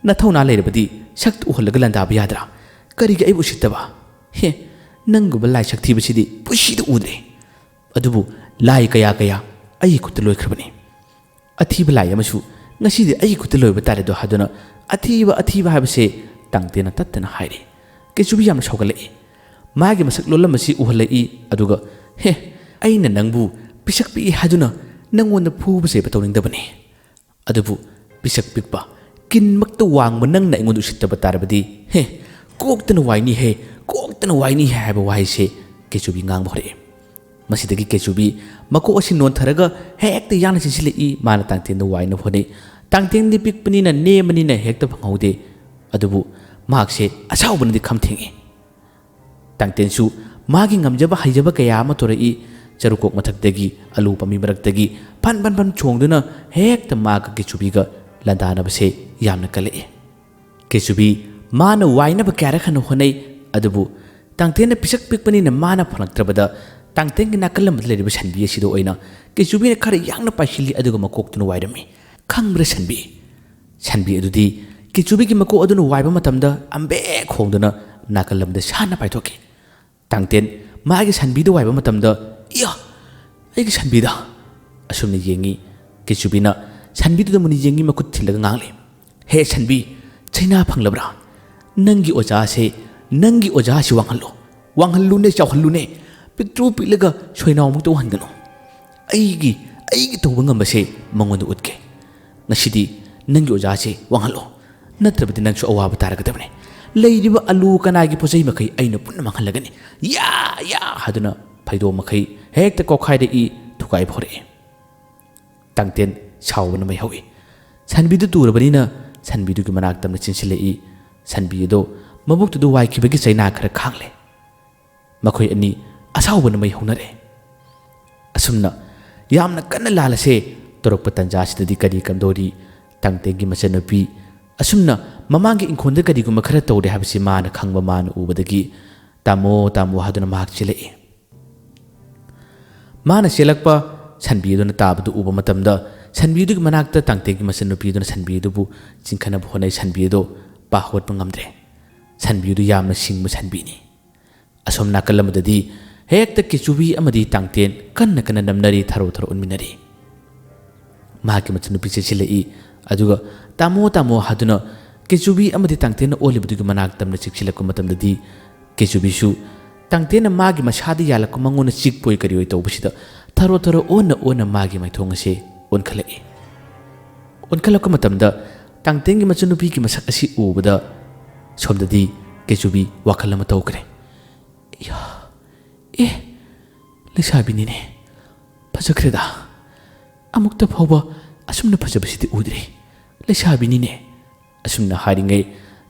ꯅꯊꯧꯅꯥ ꯂꯩꯔꯕꯗꯤ ꯁꯛꯇꯨ ꯎꯍꯜꯂꯒ ꯂꯥꯟꯗꯥꯕ ꯌꯥꯗ꯭ꯔꯥ? ꯀꯔꯤꯒꯤ ꯑꯩꯕꯨ ꯎꯁꯤꯠꯇꯕ? ꯍꯦ, ꯅꯪꯒꯨꯝꯕ ꯂꯥꯏ ꯁꯛ ꯊꯤꯕꯁꯤꯗꯤ ꯄꯨꯟꯁꯤꯗ ꯎꯗ꯭ꯔꯤ꯫ ꯑꯗꯨꯕꯨ ꯂꯥꯏ ꯀꯌꯥ ꯀꯌꯥ ꯑꯩꯒꯤ ꯈꯨꯠꯇ ꯂꯣꯏꯈ꯭ꯔꯕꯅꯤ꯫ ꯑꯊꯤꯕ ꯂꯥꯏ ꯑꯃꯁꯨ ꯉꯁꯤꯗꯤ ꯑꯩꯒꯤ ꯈꯨꯠꯇ ꯂꯣꯏꯕ ꯇꯥꯔꯦꯗꯣ" ꯍꯥꯏꯗꯨꯅ ꯑꯊꯤꯕ, ꯑꯊꯤꯕ ꯍꯥꯏꯕꯁꯦ ꯇꯥꯡꯇꯦꯟꯅ ꯇꯠꯇꯅ ꯍꯥꯏꯔꯤ꯫ ꯀꯦꯆꯨꯕꯤ ꯌꯥꯝꯅ ꯁꯥꯎꯒꯠꯂꯛꯏ꯫ ꯃꯥꯒꯤ ꯃꯁꯛ ꯂꯣꯜꯂꯝꯕꯁꯤ ꯎꯍꯜꯂꯛꯏ, ꯑꯗꯨꯒ, "ꯍꯦ, ꯑꯩꯅ ꯅꯪꯕꯨ ꯄꯤꯁꯛ ꯄꯤꯛꯏ ꯍꯥꯏꯗꯨꯅ ꯅꯪꯉꯣꯟꯗ ꯐꯨꯕ ꯆꯩꯕ ꯇꯧꯅꯤꯡꯗꯕꯅꯤ꯫ ꯑꯗꯨꯕꯨ ꯄꯤꯁꯛ ꯄꯤꯛꯄ, ꯀꯤꯟꯃꯛꯇ ꯋꯥꯡꯕ ꯅꯪꯅ ꯑꯩꯉꯣꯟꯗ ꯎꯁꯤꯠꯇꯕ ꯇꯥꯔꯕꯗꯤ, ꯍꯦ, ꯀꯣꯛꯇꯅ ꯋꯥꯏꯅꯤ ꯍꯦ, ꯀꯣꯛꯇꯅ ꯋꯥꯏꯅꯤ ꯍꯦ" ꯍꯥꯏꯕ ꯋꯥꯍꯩꯁꯦ ꯀꯦꯆꯨꯕꯤ ꯉꯥꯡꯕ ꯍꯧꯔꯛꯏ꯫ ꯃꯁꯤꯗꯒꯤ ꯀꯦꯆꯨꯕꯤ ꯃꯀꯣꯛ ꯑꯁꯤ ꯅꯣꯟꯊꯔꯒ ꯍꯦꯛꯇ ꯌꯥꯡꯅ ꯆꯦꯟꯁꯤꯜꯂꯛꯏ꯫ ꯃꯥꯅ ꯇꯥꯡꯇꯦꯟꯗ ꯋꯥꯏꯅꯕ ꯍꯣꯠꯅꯩ꯫ ꯇꯥꯡꯇꯦꯟꯗꯤ ꯄꯤꯛꯄꯅꯤꯅ, ꯅꯦꯝꯕꯅꯤꯅ ꯍꯦꯛꯇ ꯐꯪꯍꯧꯗꯦ꯫ ꯑꯗꯨꯕꯨ ꯃꯍꯥꯛꯁꯦ ꯑꯁꯥꯎꯕꯅꯗꯤ ꯈꯝ ꯊꯦꯡꯏ꯫ ꯇꯥꯡꯇꯦꯟꯁꯨ ꯃꯥꯒꯤ ꯉꯝꯖꯕ ꯍꯩꯖꯕ ꯀꯌꯥ ꯑꯃ ꯇꯧꯔꯛꯏ꯫ ꯆꯔꯨꯀꯣꯛ ꯃꯊꯛꯇꯒꯤ, ꯑꯂꯨ ꯄꯥꯝꯕꯤ ꯃꯔꯛꯇꯒꯤ ꯐꯟ ꯐꯟ ꯐꯟ ꯆꯣꯡꯗꯨꯅ ꯍꯦꯛꯇ ꯃꯥꯒ ꯀꯦꯆꯨꯕꯤꯒ ꯂꯥꯟꯗꯥꯅꯕꯁꯦ ꯌꯥꯝꯅ ꯀꯜꯂꯛꯏ꯫ ꯀꯦꯆꯨꯕꯤ ꯃꯥꯅ ꯋꯥꯏꯅꯕ ꯀꯌꯥꯔꯛ ꯍꯟꯅ ꯍꯣꯠꯅꯩ, ꯑꯗꯨꯕꯨ ꯇꯥꯡꯇꯦꯟꯅ ꯄꯤꯁꯛ ꯄꯤꯛꯄꯅꯤꯅ ꯃꯥꯅ ꯐꯪꯂꯛꯇ꯭ꯔꯕꯗ ꯇꯥꯡꯇꯦꯟꯒꯤ ꯅꯥꯀꯜ ꯑꯃꯗ ꯂꯩꯔꯤꯕ ꯁꯟꯕꯤ ꯑꯁꯤꯗ ꯑꯣꯏꯅ ꯀꯦꯆꯨꯕꯤꯅ ꯈꯔ ꯌꯥꯡꯅ ꯄꯥꯏꯁꯤꯜꯂꯤ, ꯑꯗꯨꯒ ꯃꯀꯣꯛꯇꯨꯅ ꯋꯥꯏꯔꯝꯃꯤ꯫ ꯈꯪꯕ꯭ꯔꯥ ꯁꯟꯕꯤ? ꯁꯟꯕꯤ ꯑꯗꯨꯗꯤ ꯀꯦꯆꯨꯕꯤꯒꯤ ꯃꯀꯣꯛ ꯑꯗꯨꯅ ꯋꯥꯏꯕ ꯃꯇꯝꯗ ꯑꯝꯕꯦꯛ ꯈꯣꯡꯗꯨꯅ ꯅꯥꯀꯜ ꯑꯃꯗ ꯁꯥꯟꯅ ꯄꯥꯏꯊꯣꯛꯈꯤ꯫ ꯇꯥꯡꯇꯦꯟ ꯃꯥꯒꯤ ꯁꯟꯕꯤꯗ ꯋꯥꯏꯕ ꯃꯇꯝꯗ, "ꯏꯌꯥ! ꯑꯩꯒꯤ ꯁꯟꯕꯤꯗ!" ꯑꯁꯨꯝꯅ ꯌꯦꯡꯉꯤ꯫ ꯀꯦꯆꯨꯕꯤꯅ ꯁꯟꯕꯤꯗꯨꯗ ꯃꯨꯟꯅ ꯌꯦꯡꯉꯤ, ꯃꯈꯨꯠ ꯊꯤꯜꯂꯒ ꯉꯥꯡꯂꯤ, "ꯍꯦ ꯁꯟꯕꯤ, ꯆꯩꯅꯥ ꯐꯪꯂꯕ꯭ꯔꯥ? ꯅꯪꯒꯤ ꯑꯣꯖꯥꯁꯦ, ꯅꯪꯒꯤ ꯑꯣꯖꯥꯁꯤ ꯋꯥꯡꯍꯜꯂꯨ꯫ ꯋꯥꯡꯍꯜꯂꯨꯅꯦ, ꯆꯥꯎꯍꯜꯂꯨꯅꯦ꯫ ꯄꯤꯛꯇ꯭ꯔꯨ ꯄꯤꯛꯂꯒ ꯁꯣꯏꯅꯥꯎꯃꯨꯛꯇ ꯎꯍꯟꯒꯅꯨ꯫ ꯑꯩꯒꯤ, ꯑꯩꯒꯤ ꯇꯧꯕ ꯉꯝꯕꯁꯦ ꯃꯉꯣꯟꯗ ꯎꯠꯀꯦ꯫ ꯉꯁꯤꯗꯤ ꯅꯪꯒꯤ ꯑꯣꯖꯥꯁꯦ ꯋꯥꯡꯍꯜꯂꯣ, ꯅꯠꯇ꯭ꯔꯕꯗꯤ ꯅꯪꯁꯨ ꯑꯋꯥꯕ ꯇꯥꯔꯒꯗꯕꯅꯤ꯫ ꯂꯩꯔꯤꯕ ꯑꯂꯨ ꯀꯅꯥꯒꯤ ꯄꯣꯠ ꯆꯩ ꯃꯈꯩ ꯑꯩꯅ ꯄꯨꯟꯅ ꯃꯥꯡꯍꯜꯂꯒꯅꯤ꯫ ꯌꯥ! ꯌꯥ!" ꯍꯥꯏꯗꯨꯅ ꯐꯩꯗꯣꯝ ꯃꯈꯩ ꯍꯦꯛꯇ ꯀꯣꯛꯈꯥꯏꯔꯛꯏ, ꯊꯨꯒꯥꯏꯕ ꯍꯧꯔꯛꯏ꯫ ꯇꯥꯡꯇꯦꯟ ꯁꯥꯎꯕꯅ ꯃꯩ ꯍꯧꯏ꯫ ꯁꯟꯕꯤꯗꯨ ꯇꯨꯔꯕꯅꯤꯅ ꯁꯟꯕꯤꯗꯨꯒꯤ ꯃꯅꯥꯛꯇ ꯑꯃꯅ ꯆꯦꯟꯁꯤꯜꯂꯛꯏ꯫ ꯁꯟꯕꯤ ꯑꯗꯣ ꯃꯕꯨꯛꯇꯨꯗ ꯋꯥꯏꯈꯤꯕꯒꯤ ꯆꯩꯅꯥ ꯈꯔ ꯈꯥꯛꯂꯦ꯫ ꯃꯈꯣꯏ ꯑꯅꯤ ꯑꯁꯥꯎꯕꯅ ꯃꯩ ꯍꯧꯅꯔꯦ꯫ ꯑꯁꯨꯝꯅ ꯌꯥꯝꯅ ꯀꯟꯅ ꯂꯥꯜꯂꯁꯦ ꯇꯧꯔꯛꯄ ꯇꯟꯖꯥꯁꯤꯗꯗꯤ ꯀꯔꯤ ꯀꯝꯗꯧꯔꯤ? ꯇꯥꯡꯇꯦꯟꯒꯤ ꯃꯆꯟꯅꯨꯄꯤ ꯑꯁꯨꯝꯅ ꯃꯃꯥꯡꯒꯤ ꯏꯪꯈꯣꯜꯗ ꯀꯔꯤꯒꯨꯝꯕ ꯈꯔ ꯇꯧꯔꯦ ꯍꯥꯏꯕꯁꯤ ꯃꯥꯅ ꯈꯪꯕ, ꯃꯥꯅ ꯎꯕꯗꯒꯤ "ꯇꯥꯃꯣ, ꯇꯥꯃꯣ" ꯍꯥꯏꯗꯨꯅ ꯃꯍꯥꯛ ꯆꯦꯜꯂꯛꯏ꯫ ꯃꯥꯅ ꯆꯦꯜꯂꯛꯄ ꯁꯟꯕꯤ ꯑꯗꯨꯅ ꯇꯥꯕꯗꯨ ꯎꯕ ꯃꯇꯝꯗ ꯁꯟꯕꯤ ꯑꯗꯨꯒꯤ ꯃꯅꯥꯛꯇ ꯇꯥꯡꯇꯦꯟꯒꯤ ꯃꯆꯟꯅꯨꯄꯤ ꯑꯗꯨꯅ ꯁꯟꯕꯤ ꯑꯗꯨꯕꯨ ꯆꯤꯡꯈꯠꯅꯕ ꯍꯣꯠꯅꯩ꯫ ꯁꯟꯕꯤ ꯑꯗꯨ ꯄꯥ ꯍꯧꯒꯠꯄ ꯉꯝꯗ꯭ꯔꯦ꯫ ꯁꯟꯕꯤ ꯑꯗꯨ ꯌꯥꯝꯅ ꯁꯤꯡꯕ ꯁꯟꯕꯤꯅꯤ꯫ ꯑꯁꯣꯝ ꯅꯥꯀꯜ ꯑꯃꯗꯗꯤ ꯍꯦꯛꯇ ꯀꯦꯆꯨꯕꯤ ꯑꯃꯗꯤ ꯇꯥꯡꯇꯦꯟ ꯀꯟꯅ ꯀꯟꯅ ꯅꯝꯅꯔꯤ, ꯊꯔꯣ ꯊꯔꯣ ꯎꯟꯃꯤꯟꯅꯔꯤ꯫ ꯃꯍꯥꯛꯀꯤ ꯃꯆꯟꯅꯨꯄꯤ ꯆꯦꯟꯁꯤꯜꯂꯛꯏ꯫ ꯑꯗꯨꯒ "ꯇꯥꯃꯣ, ꯇꯥꯃꯣ" ꯍꯥꯏꯗꯨꯅ ꯀꯦꯆꯨꯕꯤ ꯑꯃꯗꯤ ꯇꯥꯡꯇꯦꯟꯅ ꯑꯣꯜꯂꯤꯕꯗꯨꯒꯤ ꯃꯅꯥꯛꯇ ꯑꯃꯅ ꯆꯦꯟꯁꯤꯜꯂꯛꯄ ꯃꯇꯝꯗꯗꯤ ꯀꯦꯆꯨꯕꯤꯁꯨ ꯇꯥꯡꯇꯦꯟꯅ ꯃꯥꯒꯤ ꯃꯁꯥꯗ ꯌꯥꯜꯂꯛꯄ ꯃꯉꯣꯟꯗ ꯆꯤꯛꯄꯣꯏ ꯀꯔꯤꯑꯣꯏ ꯇꯧꯕꯁꯤꯗ ꯊꯔꯣ ꯊꯔꯣ ꯑꯣꯟꯅ ꯑꯣꯟꯅ ꯃꯥꯒꯤ ꯃꯥꯏꯊꯣꯡ ꯑꯁꯦ ꯑꯣꯟꯈꯠꯂꯛꯏ꯫ ꯑꯣꯟꯈꯠꯂꯛꯄ ꯃꯇꯝꯗ ꯇꯥꯡꯇꯦꯟꯒꯤ ꯃꯆꯟꯅꯨꯄꯤꯒꯤ ꯃꯁꯛ ꯑꯁꯤ ꯎꯕꯗ ꯁꯣꯝꯗꯗꯤ ꯀꯦꯆꯨꯕꯤ ꯋꯥꯈꯜ ꯑꯃ ꯇꯧꯈ꯭ꯔꯦ꯫ "ꯏꯌꯥ, ꯑꯦ, ꯂꯩꯁꯥꯕꯤꯅꯤꯅꯦ꯫ ꯐꯖꯈ꯭ꯔꯦꯗ꯫ ꯑꯃꯨꯛꯇ ꯐꯥꯎꯕ ꯑꯁꯨꯝꯅ ꯐꯖꯕꯁꯤꯗꯤ ꯎꯗ꯭ꯔꯤ꯫ ꯂꯩꯁꯥꯕꯤꯅꯤꯅꯦ"꯫ ꯑꯁꯨꯝꯅ ꯍꯥꯏꯔꯤꯉꯩ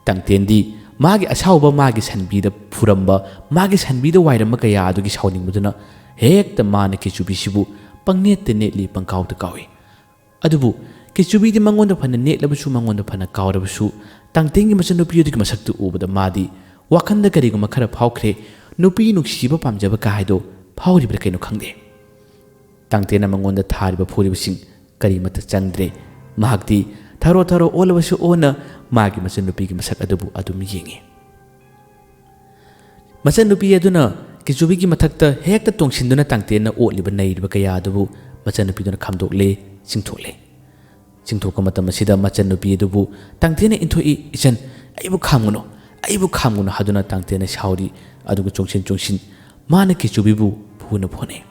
ꯇꯥꯡꯇꯦꯟꯗꯤ ꯃꯥꯒꯤ ꯑꯁꯥꯎꯕ, ꯃꯥꯒꯤ ꯁꯟꯕꯤꯗ ꯐꯨꯔꯝꯕ, ꯃꯥꯒꯤ ꯁꯟꯕꯤꯗ ꯋꯥꯏꯔꯝꯕ ꯀꯌꯥ ꯑꯗꯨꯒꯤ ꯁꯥꯎꯅꯤꯡꯕꯗꯨꯅ ꯍꯦꯛꯇ ꯃꯥꯅ ꯀꯦꯆꯨꯕꯤꯁꯤꯕꯨ ꯄꯪꯅꯦꯠꯇ ꯅꯦꯠꯂꯤ, ꯄꯪꯀꯥꯎꯗ ꯀꯥꯎꯏ꯫ ꯑꯗꯨꯕꯨ ꯀꯦꯆꯨꯕꯤꯗꯤ ꯃꯉꯣꯟꯗ ꯐꯅ ꯅꯦꯠꯂꯕꯁꯨ, ꯃꯉꯣꯟꯗ ꯐꯅ ꯀꯥꯎꯔꯕꯁꯨ, ꯇꯥꯡꯇꯦꯟꯒꯤ ꯃꯆꯟꯅꯨꯄꯤ ꯑꯗꯨꯒꯤ ꯃꯁꯛꯇꯨ ꯎꯕꯗ ꯃꯥꯗꯤ ꯋꯥꯈꯜꯗ ꯀꯔꯤꯒꯨꯝꯕ ꯈꯔ ꯐꯥꯎꯈ꯭ꯔꯦ꯫ ꯅꯨꯄꯤ ꯅꯨꯡꯁꯤꯕ ꯄꯥꯝꯖꯕ ꯀꯥ ꯍꯥꯏꯗꯣ ꯐꯥꯎꯔꯤꯕ꯭ꯔꯥ ꯀꯩꯅꯣ ꯈꯪꯗꯦ꯫ ꯇꯥꯡꯇꯦꯟꯅ ꯃꯉꯣꯟꯗ ꯊꯥꯔꯤꯕ ꯐꯨꯔꯤꯕꯁꯤꯡ ꯀꯔꯤꯃꯠꯇ ꯆꯪꯗ꯭ꯔꯦ꯫ ꯃꯍꯥꯛꯇꯤ ꯊꯔꯣ ꯊꯔꯣ ꯑꯣꯜꯂꯕꯁꯨ ꯑꯣꯟꯅ ꯃꯥꯒꯤ ꯃꯆꯟꯅꯨꯄꯤꯒꯤ ꯃꯁꯛ ꯑꯗꯨꯕꯨ ꯑꯗꯨꯝ ꯌꯦꯡꯉꯤ꯫ ꯃꯆꯟꯅꯨꯄꯤ ꯑꯗꯨꯅ ꯀꯤꯆꯨꯕꯤꯒꯤ ꯃꯊꯛꯇ ꯍꯦꯛꯇ ꯇꯣꯡꯁꯤꯟꯗꯨꯅ ꯇꯥꯡꯇꯦꯟꯅ ꯑꯣꯠꯂꯤꯕ ꯅꯩꯔꯤꯕ ꯀꯌꯥ ꯑꯗꯨꯕꯨ ꯃꯆꯟꯅꯨꯄꯤꯗꯨꯅ ꯈꯥꯝꯗꯣꯛꯂꯦ, ꯆꯤꯡꯊꯣꯛꯂꯦ꯫ ꯆꯤꯡꯊꯣꯛꯄ ꯃꯇꯝ ꯑꯁꯤꯗ ꯃꯆꯟꯅꯨꯄꯤ ꯑꯗꯨꯕꯨ ꯇꯥꯡꯇꯦꯟꯅ ꯏꯟꯊꯣꯛꯏ, "ꯏꯆꯟ, ꯑꯩꯕꯨ ꯈꯥꯝꯒꯅꯨ, ꯑꯩꯕꯨ ꯈꯥꯝꯒꯅꯨ" ꯍꯥꯏꯗꯨꯅ ꯇꯥꯡꯇꯦꯟꯅ ꯁꯥꯎꯔꯤ꯫ ꯑꯗꯨꯒ ꯆꯣꯡꯁꯤꯟ ꯆꯣꯡꯁꯤꯟ ꯃꯥꯅ ꯀꯤꯆꯨꯕꯤꯕꯨ ꯐꯨꯅ ꯐꯨꯅꯩ꯫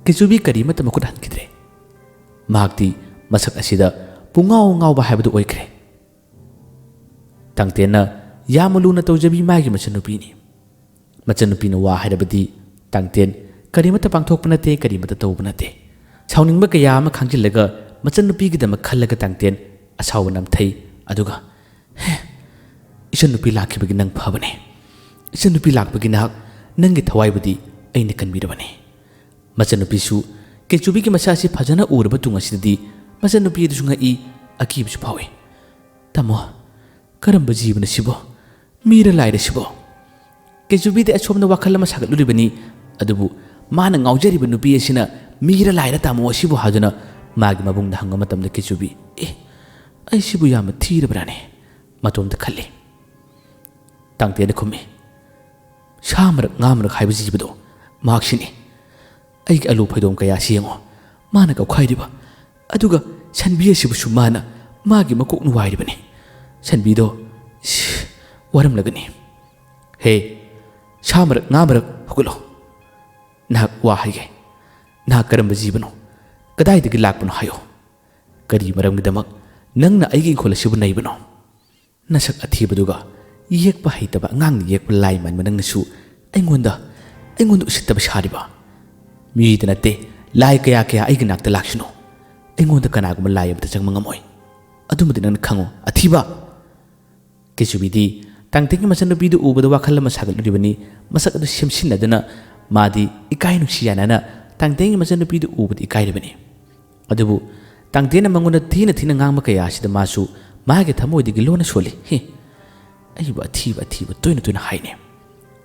ꯀꯤꯆꯨꯕꯤ ꯀꯔꯤꯃꯠꯇ ꯃꯈꯨꯠ ꯍꯟꯈꯤꯗ꯭ꯔꯦ꯫ ꯃꯍꯥꯛꯇꯤ ꯃꯁꯛ ꯑꯁꯤꯗ ꯄꯨꯡꯉꯥꯎ ꯉꯥꯎꯕ ꯍꯥꯏꯕꯗꯨ ꯑꯣꯏꯈ꯭ꯔꯦ꯫ ꯇꯥꯡꯇꯦꯟꯅ ꯌꯥꯝꯅ ꯂꯨꯅ ꯇꯧꯖꯕꯤ ꯃꯥꯒꯤ ꯃꯆꯟꯅꯨꯄꯤꯅꯤ꯫ ꯃꯆꯟꯅꯨꯄꯤꯅ ꯋꯥ ꯍꯥꯏꯔꯕꯗꯤ ꯇꯥꯡꯇꯦꯟ ꯀꯔꯤꯃꯠꯇ ꯄꯥꯡꯊꯣꯛꯄ ꯅꯠꯇꯦ, ꯀꯔꯤꯃꯠꯇ ꯇꯧꯕ ꯅꯠꯇꯦ꯫ ꯁꯥꯎꯅꯤꯡꯕ ꯀꯌꯥ ꯑꯃ ꯈꯥꯡꯖꯤꯜꯂꯒ ꯃꯆꯟꯅꯨꯄꯤꯒꯤꯗꯃꯛ ꯈꯜꯂꯒ ꯇꯥꯡꯇꯦꯟ ꯑꯁꯥꯎꯕ ꯅꯝꯊꯩ꯫ ꯑꯗꯨꯒ, "ꯍꯦ, ꯏꯆꯟꯅꯨꯄꯤ ꯂꯥꯛꯈꯤꯕꯒꯤ ꯅꯪ ꯐꯕꯅꯦ꯫ ꯏꯆꯟꯅꯨꯄꯤ ꯂꯥꯛꯄꯒꯤ ꯅꯍꯥꯛ, ꯅꯪꯒꯤ ꯊꯋꯥꯏꯕꯨꯗꯤ ꯑꯩꯅ ꯀꯟꯕꯤꯔꯕꯅꯤ"꯫ ꯃꯆꯟꯅꯨꯄꯤꯁꯨ ꯀꯦꯆꯨꯕꯤꯒꯤ ꯃꯁꯛ ꯑꯁꯤ ꯐꯖꯅ ꯎꯔꯕ ꯇꯨꯡ ꯑꯁꯤꯗꯗꯤ ꯃꯆꯟꯅꯨꯄꯤ ꯑꯗꯨꯁꯨ ꯉꯛꯏ, ꯑꯀꯤꯕꯁꯨ ꯐꯥꯎꯏ꯫ "ꯇꯥꯃꯣ, ꯀꯔꯝꯕ ꯖꯤꯕꯅꯣ ꯁꯤꯕꯣ? ꯃꯤꯔ ꯂꯥꯏꯔ ꯁꯤꯕꯣ?" ꯀꯦꯆꯨꯕꯤꯗꯤ ꯑꯁꯣꯝꯗ ꯋꯥꯈꯜ ꯑꯃ ꯁꯥꯒꯠꯂꯨꯔꯤꯕꯅꯤ꯫ ꯑꯗꯨꯕꯨ ꯃꯥꯅ ꯉꯥꯎꯖꯔꯤꯕ ꯅꯨꯄꯤ ꯑꯁꯤꯅ "ꯃꯤꯔ ꯂꯥꯏꯔ ꯇꯥꯃꯣ ꯑꯁꯤꯕꯨ?" ꯍꯥꯏꯗꯨꯅ ꯃꯥꯒꯤ ꯃꯕꯨꯡꯗ ꯍꯪꯕ ꯃꯇꯝꯗ ꯀꯦꯆꯨꯕꯤ, "ꯑꯦ, ꯑꯩ ꯁꯤꯕꯨ ꯌꯥꯝꯅ ꯊꯤꯔꯕ꯭ꯔꯥꯅꯦ?" ꯃꯇꯣꯝꯇ ꯈꯜꯂꯤ꯫ ꯇꯥꯡꯇꯦꯟꯅ ꯈꯨꯝꯃꯤ, "ꯁꯥ ꯃꯔꯛ, ꯉꯥ ꯃꯔꯛ ꯍꯥꯏꯕ ꯖꯤꯕꯗꯣ ꯃꯍꯥꯛꯁꯤꯅꯤ꯫ ꯑꯩꯒꯤ ꯑꯂꯨ ꯐꯩꯗꯣꯝ ꯀꯌꯥꯁꯤ ꯌꯦꯡꯉꯣ, ꯃꯥꯅ ꯀꯧꯈꯥꯏꯔꯤꯕ꯫ ꯑꯗꯨꯒ ꯁꯟꯕꯤ ꯑꯁꯤꯕꯨꯁꯨ ꯃꯥꯅ ꯃꯥꯒꯤ ꯃꯀꯣꯛꯅ ꯋꯥꯏꯔꯤꯕꯅꯤ꯫ ꯁꯟꯕꯤꯗꯣ, ꯁꯤ, ꯋꯥꯔꯝꯂꯒꯅꯤ꯫ ꯍꯦ, ꯁꯥ ꯃꯔꯛ, ꯉꯥ ꯃꯔꯛ, ꯍꯧꯒꯠꯂꯣ꯫ ꯅꯍꯥꯛ ꯋꯥ ꯍꯥꯏꯒꯦ꯫ ꯅꯍꯥꯛ ꯀꯔꯝꯕ ꯖꯤꯕꯅꯣ? ꯀꯗꯥꯏꯗꯒꯤ ꯂꯥꯛꯄꯅꯣ ꯍꯥꯏꯌꯣ꯫ ꯀꯔꯤ ꯃꯔꯝꯒꯤꯗꯃꯛ ꯅꯪꯅ ꯑꯩꯒꯤ ꯏꯪꯈꯣꯜ ꯑꯁꯤꯕꯨ ꯅꯩꯕꯅꯣ?" ꯅꯁꯛ ꯑꯊꯤꯕꯗꯨꯒ, ꯌꯦꯛꯄ ꯍꯩꯇꯕ ꯑꯉꯥꯡꯅ ꯌꯦꯛꯄ ꯂꯥꯏ ꯃꯥꯟꯕ ꯅꯪꯅꯁꯨ ꯑꯩꯉꯣꯟꯗ, ꯑꯩꯉꯣꯟꯗ ꯎꯁꯤꯠꯇꯕ ꯁꯥꯔꯤꯕ? ꯃꯤꯗ ꯅꯠꯇꯦ, ꯂꯥꯏ ꯀꯌꯥ ꯀꯌꯥ ꯑꯩꯒꯤ ꯅꯥꯛꯇ ꯂꯥꯛꯁꯅꯨ꯫ ꯑꯩꯉꯣꯟꯗ ꯀꯅꯥꯒꯨꯝꯕ ꯂꯥꯏ ꯑꯃꯠꯇ ꯆꯪꯕ ꯉꯝꯃꯣꯏ꯫ ꯑꯗꯨꯃꯗꯤ ꯅꯪꯅ ꯈꯪꯉꯨ, ꯑꯊꯤꯕ! ꯀꯦꯆꯨꯕꯤꯗꯤ ꯇꯥꯡꯇꯦꯟꯒꯤ ꯃꯆꯟꯅꯨꯄꯤꯗꯨ ꯎꯕꯗ ꯋꯥꯈꯜ ꯑꯃ ꯁꯥꯒꯠꯂꯨꯔꯤꯕꯅꯤ꯫ ꯃꯁꯛ ꯑꯗꯨ ꯁꯦꯝꯁꯤꯟꯅꯗꯨꯅ ꯃꯥꯗꯤ ꯏꯀꯥꯏ ꯅꯨꯡꯁꯤ ꯌꯥꯅꯅ ꯇꯥꯡꯇꯦꯟꯒꯤ ꯃꯆꯟꯅꯨꯄꯤꯗꯨ ꯎꯕꯗ ꯏꯀꯥꯏꯔꯤꯕꯅꯤ꯫ ꯑꯗꯨꯕꯨ ꯇꯥꯡꯇꯦꯟꯅ ꯃꯉꯣꯟꯗ ꯊꯤꯅ ꯊꯤꯅ ꯉꯥꯡꯕ ꯀꯌꯥ ꯑꯁꯤꯗ ꯃꯥꯁꯨ ꯃꯍꯥꯛꯀꯤ ꯊꯃꯣꯏꯗꯒꯤ ꯂꯣꯟꯅ ꯁꯣꯜꯂꯤ꯫ "ꯍꯦ, ꯑꯩꯕꯨ ꯑꯊꯤꯕ ꯑꯊꯤꯕ ꯇꯣꯏꯅ ꯇꯣꯏꯅ ꯍꯥꯏꯅꯦ꯫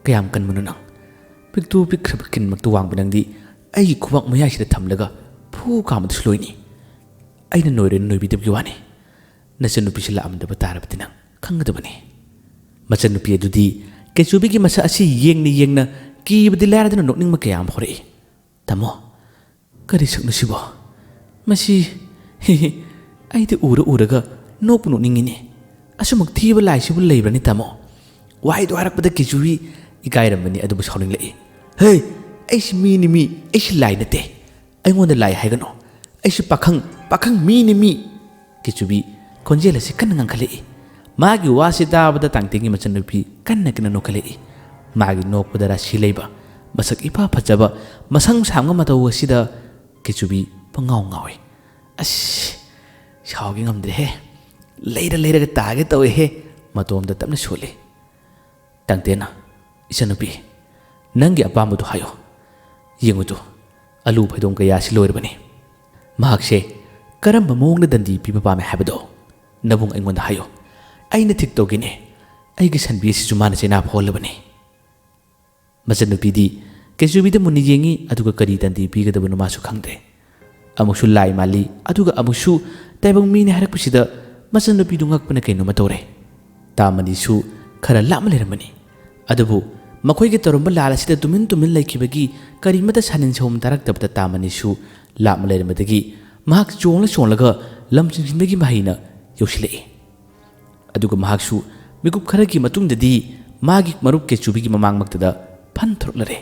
ꯀꯌꯥꯝ ꯀꯟꯕꯅꯣ ꯅꯪ? ꯄꯤꯛꯇꯨ ꯄꯤꯛꯈ꯭ꯔꯕ ꯀꯤꯟꯃꯛꯇ ꯋꯥꯡꯕ ꯅꯪꯗꯤ ꯑꯩꯒꯤ ꯈꯨꯕꯥꯛ ꯃꯌꯥꯏꯁꯤꯗ ꯊꯝꯂꯒ ꯐꯨ ꯀꯥꯝꯕꯗꯁꯨ ꯂꯣꯏꯅꯤ꯫ ꯑꯩꯅ ꯅꯣꯏꯔꯣꯏꯅ ꯅꯣꯏꯕꯤꯗꯕꯒꯤ ꯋꯥꯅꯤ꯫ ꯅꯆꯟꯅꯨꯄꯤꯁꯤ ꯂꯥꯛꯑꯝꯗꯕ ꯇꯥꯔꯕꯗꯤ ꯅꯪ ꯈꯪꯒꯗꯕꯅꯤ꯫" ꯃꯆꯟꯅꯨꯄꯤ ꯑꯗꯨꯗꯤ ꯀꯦꯆꯨꯕꯤꯒꯤ ꯃꯁꯛ ꯑꯁꯤ ꯌꯦꯡꯅ ꯌꯦꯡꯅ ꯀꯤꯕꯗꯤ ꯂꯥꯏꯔꯗꯅ ꯅꯣꯛꯅꯤꯡꯕ ꯀꯌꯥ ꯑꯃ ꯍꯧꯔꯛꯏ꯫ "ꯇꯥꯃꯣ, ꯀꯔꯤ ꯁꯛꯅꯣ ꯁꯤꯕꯣ? ꯃꯁꯤ, ꯍꯤ ꯍꯤ, ꯑꯩꯗꯤ ꯎꯔ ꯎꯔꯒ ꯅꯣꯛꯄꯨ ꯅꯣꯛꯅꯤꯡꯉꯤꯅꯦ꯫ ꯑꯁꯨꯃꯛ ꯊꯤꯕ ꯂꯥꯏꯁꯤꯕꯨ ꯂꯩꯕ꯭ꯔꯅꯤ ꯇꯥꯃꯣ?" ꯋꯥꯍꯩꯗꯣ ꯍꯥꯏꯔꯛꯄꯗ ꯀꯦꯆꯨꯕꯤ ꯏꯀꯥꯏꯔꯝꯕꯅꯤ, ꯑꯗꯨꯕꯨ ꯁꯥꯎꯅꯤꯡꯂꯛꯏ꯫ "ꯍꯦ, ꯑꯩꯁꯤ ꯃꯤꯅꯤ ꯃꯤ, ꯑꯩꯁꯤ ꯂꯥꯏ ꯅꯠꯇꯦ꯫ ꯑꯩꯉꯣꯟꯗ ꯂꯥꯏ ꯍꯥꯏꯒꯅꯨ꯫ ꯑꯩꯁꯤ ꯄꯥꯈꯪ, ꯄꯥꯈꯪ ꯃꯤꯅꯤ ꯃꯤ꯫" ꯀꯦꯆꯨꯕꯤ ꯈꯣꯟꯖꯦꯜ ꯑꯁꯤ ꯀꯟꯅ ꯉꯥꯡꯈꯠꯂꯛꯏ꯫ ꯃꯥꯒꯤ ꯋꯥꯁꯤ ꯇꯥꯕꯗ ꯇꯥꯡꯇꯦꯡꯒꯤ ꯃꯆꯟꯅꯨꯄꯤ ꯀꯟꯅ ꯀꯟꯅ ꯅꯣꯛꯈꯠꯂꯛꯏ꯫ ꯃꯥꯒꯤ ꯅꯣꯛꯄꯗ ꯔꯥꯁꯤ ꯂꯩꯕ, ꯃꯁꯛ ꯏꯐ ꯐꯖꯕ, ꯃꯁꯝ ꯁꯥꯡꯕ ꯃꯇꯧ ꯑꯁꯤꯗ ꯀꯦꯆꯨꯕꯤ ꯄꯪꯉꯥꯎ ꯉꯥꯎꯏ꯫ "ꯑꯁ, ꯁꯥꯎꯒꯦ ꯉꯝꯗ꯭ꯔꯦꯍꯦ꯫ ꯂꯩꯔ ꯂꯩꯔꯒ ꯇꯥꯒꯦ ꯇꯧꯋꯦꯍꯦ꯫" ꯃꯇꯣꯝꯗ ꯇꯞꯅ ꯁꯣꯜꯂꯤ꯫ ꯇꯥꯡꯇꯦꯟꯅ, "ꯏꯆꯟꯅꯨꯄꯤ, ꯅꯪꯒꯤ ꯑꯄꯥꯝꯕꯗꯨ ꯍꯥꯏꯌꯨ꯫ ꯌꯦꯡꯉꯨꯗꯨ, ꯑꯂꯨ ꯐꯩꯗꯣꯝ ꯀꯌꯥꯁꯤ ꯂꯣꯏꯔꯕꯅꯤ꯫ ꯃꯍꯥꯛꯁꯦ ꯀꯔꯝꯕ ꯃꯑꯣꯡꯗ ꯗꯟꯗꯤ ꯄꯤꯕ ꯄꯥꯝꯃꯦ ꯍꯥꯏꯕꯗꯣ ꯅꯕꯨꯡ ꯑꯩꯉꯣꯟꯗ ꯍꯥꯏꯌꯨ꯫ ꯑꯩꯅ ꯊꯤꯛ ꯇꯧꯒꯦꯅꯦ꯫ ꯑꯩꯒꯤ ꯁꯟꯕꯤ ꯑꯁꯤꯁꯨ ꯃꯥꯅ ꯆꯩꯅꯥ ꯐꯥꯎꯍꯜꯂꯕꯅꯤ꯫" ꯃꯆꯟꯅꯨꯄꯤꯗꯤ ꯀꯦꯆꯨꯕꯤꯗ ꯃꯨꯟꯅ ꯌꯦꯡꯉꯤ, ꯑꯗꯨꯒ ꯀꯔꯤ ꯗꯟꯗꯤ ꯄꯤꯒꯗꯕꯅꯣ ꯃꯥꯁꯨ ꯈꯪꯗ꯭ꯔꯦ꯫ ꯑꯃꯨꯛꯁꯨ ꯂꯥꯏ ꯃꯥꯜꯂꯤ, ꯑꯗꯨꯒ ꯑꯃꯨꯛꯁꯨ ꯇꯥꯏꯕꯪ ꯃꯤꯅꯤ ꯍꯥꯏꯔꯛꯄꯁꯤꯗ ꯃꯆꯟꯅꯨꯄꯤꯗꯨ ꯉꯛꯄꯅ ꯀꯩꯅꯣꯝꯃ ꯇꯧꯔꯦ꯫ ꯇꯥꯃꯅꯤꯁꯨ ꯈꯔ ꯂꯥꯞꯅ ꯂꯩꯔꯝꯕꯅꯤ꯫ ꯑꯗꯨꯕꯨ ꯃꯈꯣꯏꯒꯤ ꯇꯧꯔꯝꯕ ꯂꯥꯜ ꯑꯁꯤꯗ ꯇꯨꯃꯤꯟ ꯇꯨꯃꯤꯟ ꯂꯩꯈꯤꯕꯒꯤ ꯀꯔꯤꯃꯠꯇ ꯁꯥꯅꯤꯟ ꯁꯧꯝ ꯇꯥꯔꯛꯇꯕꯗ ꯇꯥꯃꯅꯤꯁꯨ ꯂꯥꯞꯅ ꯂꯩꯔꯝꯕꯗꯒꯤ ꯃꯍꯥꯛ ꯆꯣꯡꯂ ꯆꯣꯡꯂꯒ ꯂꯝ ꯆꯤꯡꯁꯤꯟꯕꯒꯤ ꯃꯍꯩꯅ ꯌꯧꯁꯤꯜꯂꯛꯏ꯫ ꯑꯗꯨꯒ ꯃꯍꯥꯛꯁꯨ ꯃꯤꯀꯨꯞ ꯈꯔꯒꯤ ꯃꯇꯨꯡꯗꯗꯤ ꯃꯥꯒꯤ ꯃꯔꯨꯞ ꯀꯦꯆꯨꯕꯤꯒꯤ ꯃꯃꯥꯡꯃꯛꯇꯗ ꯐꯟ ꯊꯣꯔꯛꯂꯔꯦ꯫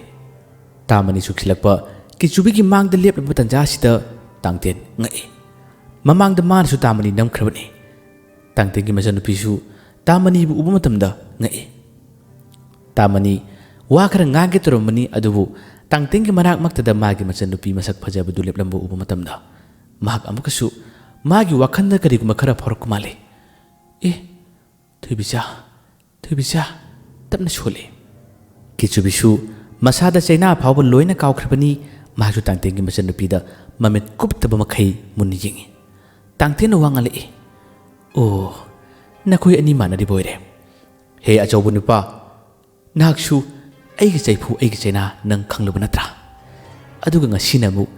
ꯇꯥꯃꯅꯤ ꯁꯨꯛꯁꯤꯜꯂꯛꯄ ꯀꯦꯆꯨꯕꯤꯒꯤ ꯃꯥꯡꯗ ꯂꯦꯞꯂꯕ ꯇꯟꯖꯥ ꯑꯁꯤꯗ ꯇꯥꯡꯇꯦꯟ ꯉꯛꯏ꯫ ꯃꯃꯥꯡꯗ ꯃꯥꯅꯁꯨ ꯇꯥꯃꯅꯤ ꯅꯝꯈ꯭ꯔꯕꯅꯤ꯫ ꯇꯥꯡꯇꯦꯟꯒꯤ ꯃꯆꯟꯅꯨꯄꯤꯁꯨ ꯇꯥꯃꯅꯤꯕꯨ ꯎꯕ ꯃꯇꯝꯗ ꯉꯛꯏ꯫ ꯇꯥꯃꯅꯤ ꯋꯥ ꯈꯔ ꯉꯥꯡꯒꯦ ꯇꯧꯔꯝꯕꯅꯤ, ꯑꯗꯨꯕꯨ ꯇꯥꯡꯇꯦꯟꯒꯤ ꯃꯅꯥꯛꯃꯛꯇꯗ ꯃꯥꯒꯤ ꯃꯆꯟꯅꯨꯄꯤ ꯃꯁꯛ ꯐꯖꯕꯗꯨ ꯂꯦꯞꯂꯝꯕ ꯎꯕ ꯃꯇꯝꯗ ꯃꯍꯥꯛ ꯑꯃꯨꯛꯀꯁꯨ ꯃꯥꯒꯤ ꯋꯥꯈꯜꯗ ꯀꯔꯤꯒꯨꯝꯕ ꯈꯔ ꯐꯥꯎꯔꯛꯄ ꯃꯥꯜꯂꯤ꯫ "ꯑꯦ, ꯊꯣꯏꯕꯤꯆꯥ, ꯊꯣꯏꯕꯤꯆꯥ," ꯇꯞꯅ ꯁꯣꯜꯂꯤ꯫ ꯀꯦꯆꯨꯕꯤꯁꯨ ꯃꯁꯥꯗ ꯆꯩꯅꯥ ꯐꯥꯎꯕ ꯂꯣꯏꯅ ꯀꯥꯎꯈ꯭ꯔꯕꯅꯤ꯫ ꯃꯍꯥꯛꯁꯨ ꯇꯥꯡꯇꯦꯟꯒꯤ ꯃꯆꯟꯅꯨꯄꯤꯗ ꯃꯃꯤꯠ ꯀꯨꯞꯇꯕ ꯃꯈꯩ ꯃꯨꯟꯅ ꯌꯦꯡꯉꯤ꯫ ꯇꯥꯡꯇꯦꯟꯅ ꯋꯥ ꯉꯥꯡꯂꯛꯏ꯫ ꯑꯣ, ꯅꯈꯣꯏ ꯑꯅꯤ ꯃꯥꯟꯅꯔꯤꯕ ꯑꯣꯏꯔꯦ꯫ ꯍꯦ ꯑꯆꯧꯕ ꯅꯨꯄꯥ, ꯅꯍꯥꯛꯁꯨ ꯑꯩꯒꯤ ꯆꯩꯐꯨ, ꯑꯩꯒꯤ ꯆꯩꯅꯥ ꯅꯪ ꯈꯪꯂꯨꯕ ꯅꯠꯇ꯭ꯔꯥ? ꯑꯗꯨꯒ ꯉꯁꯤꯅ ꯑꯃꯨꯛ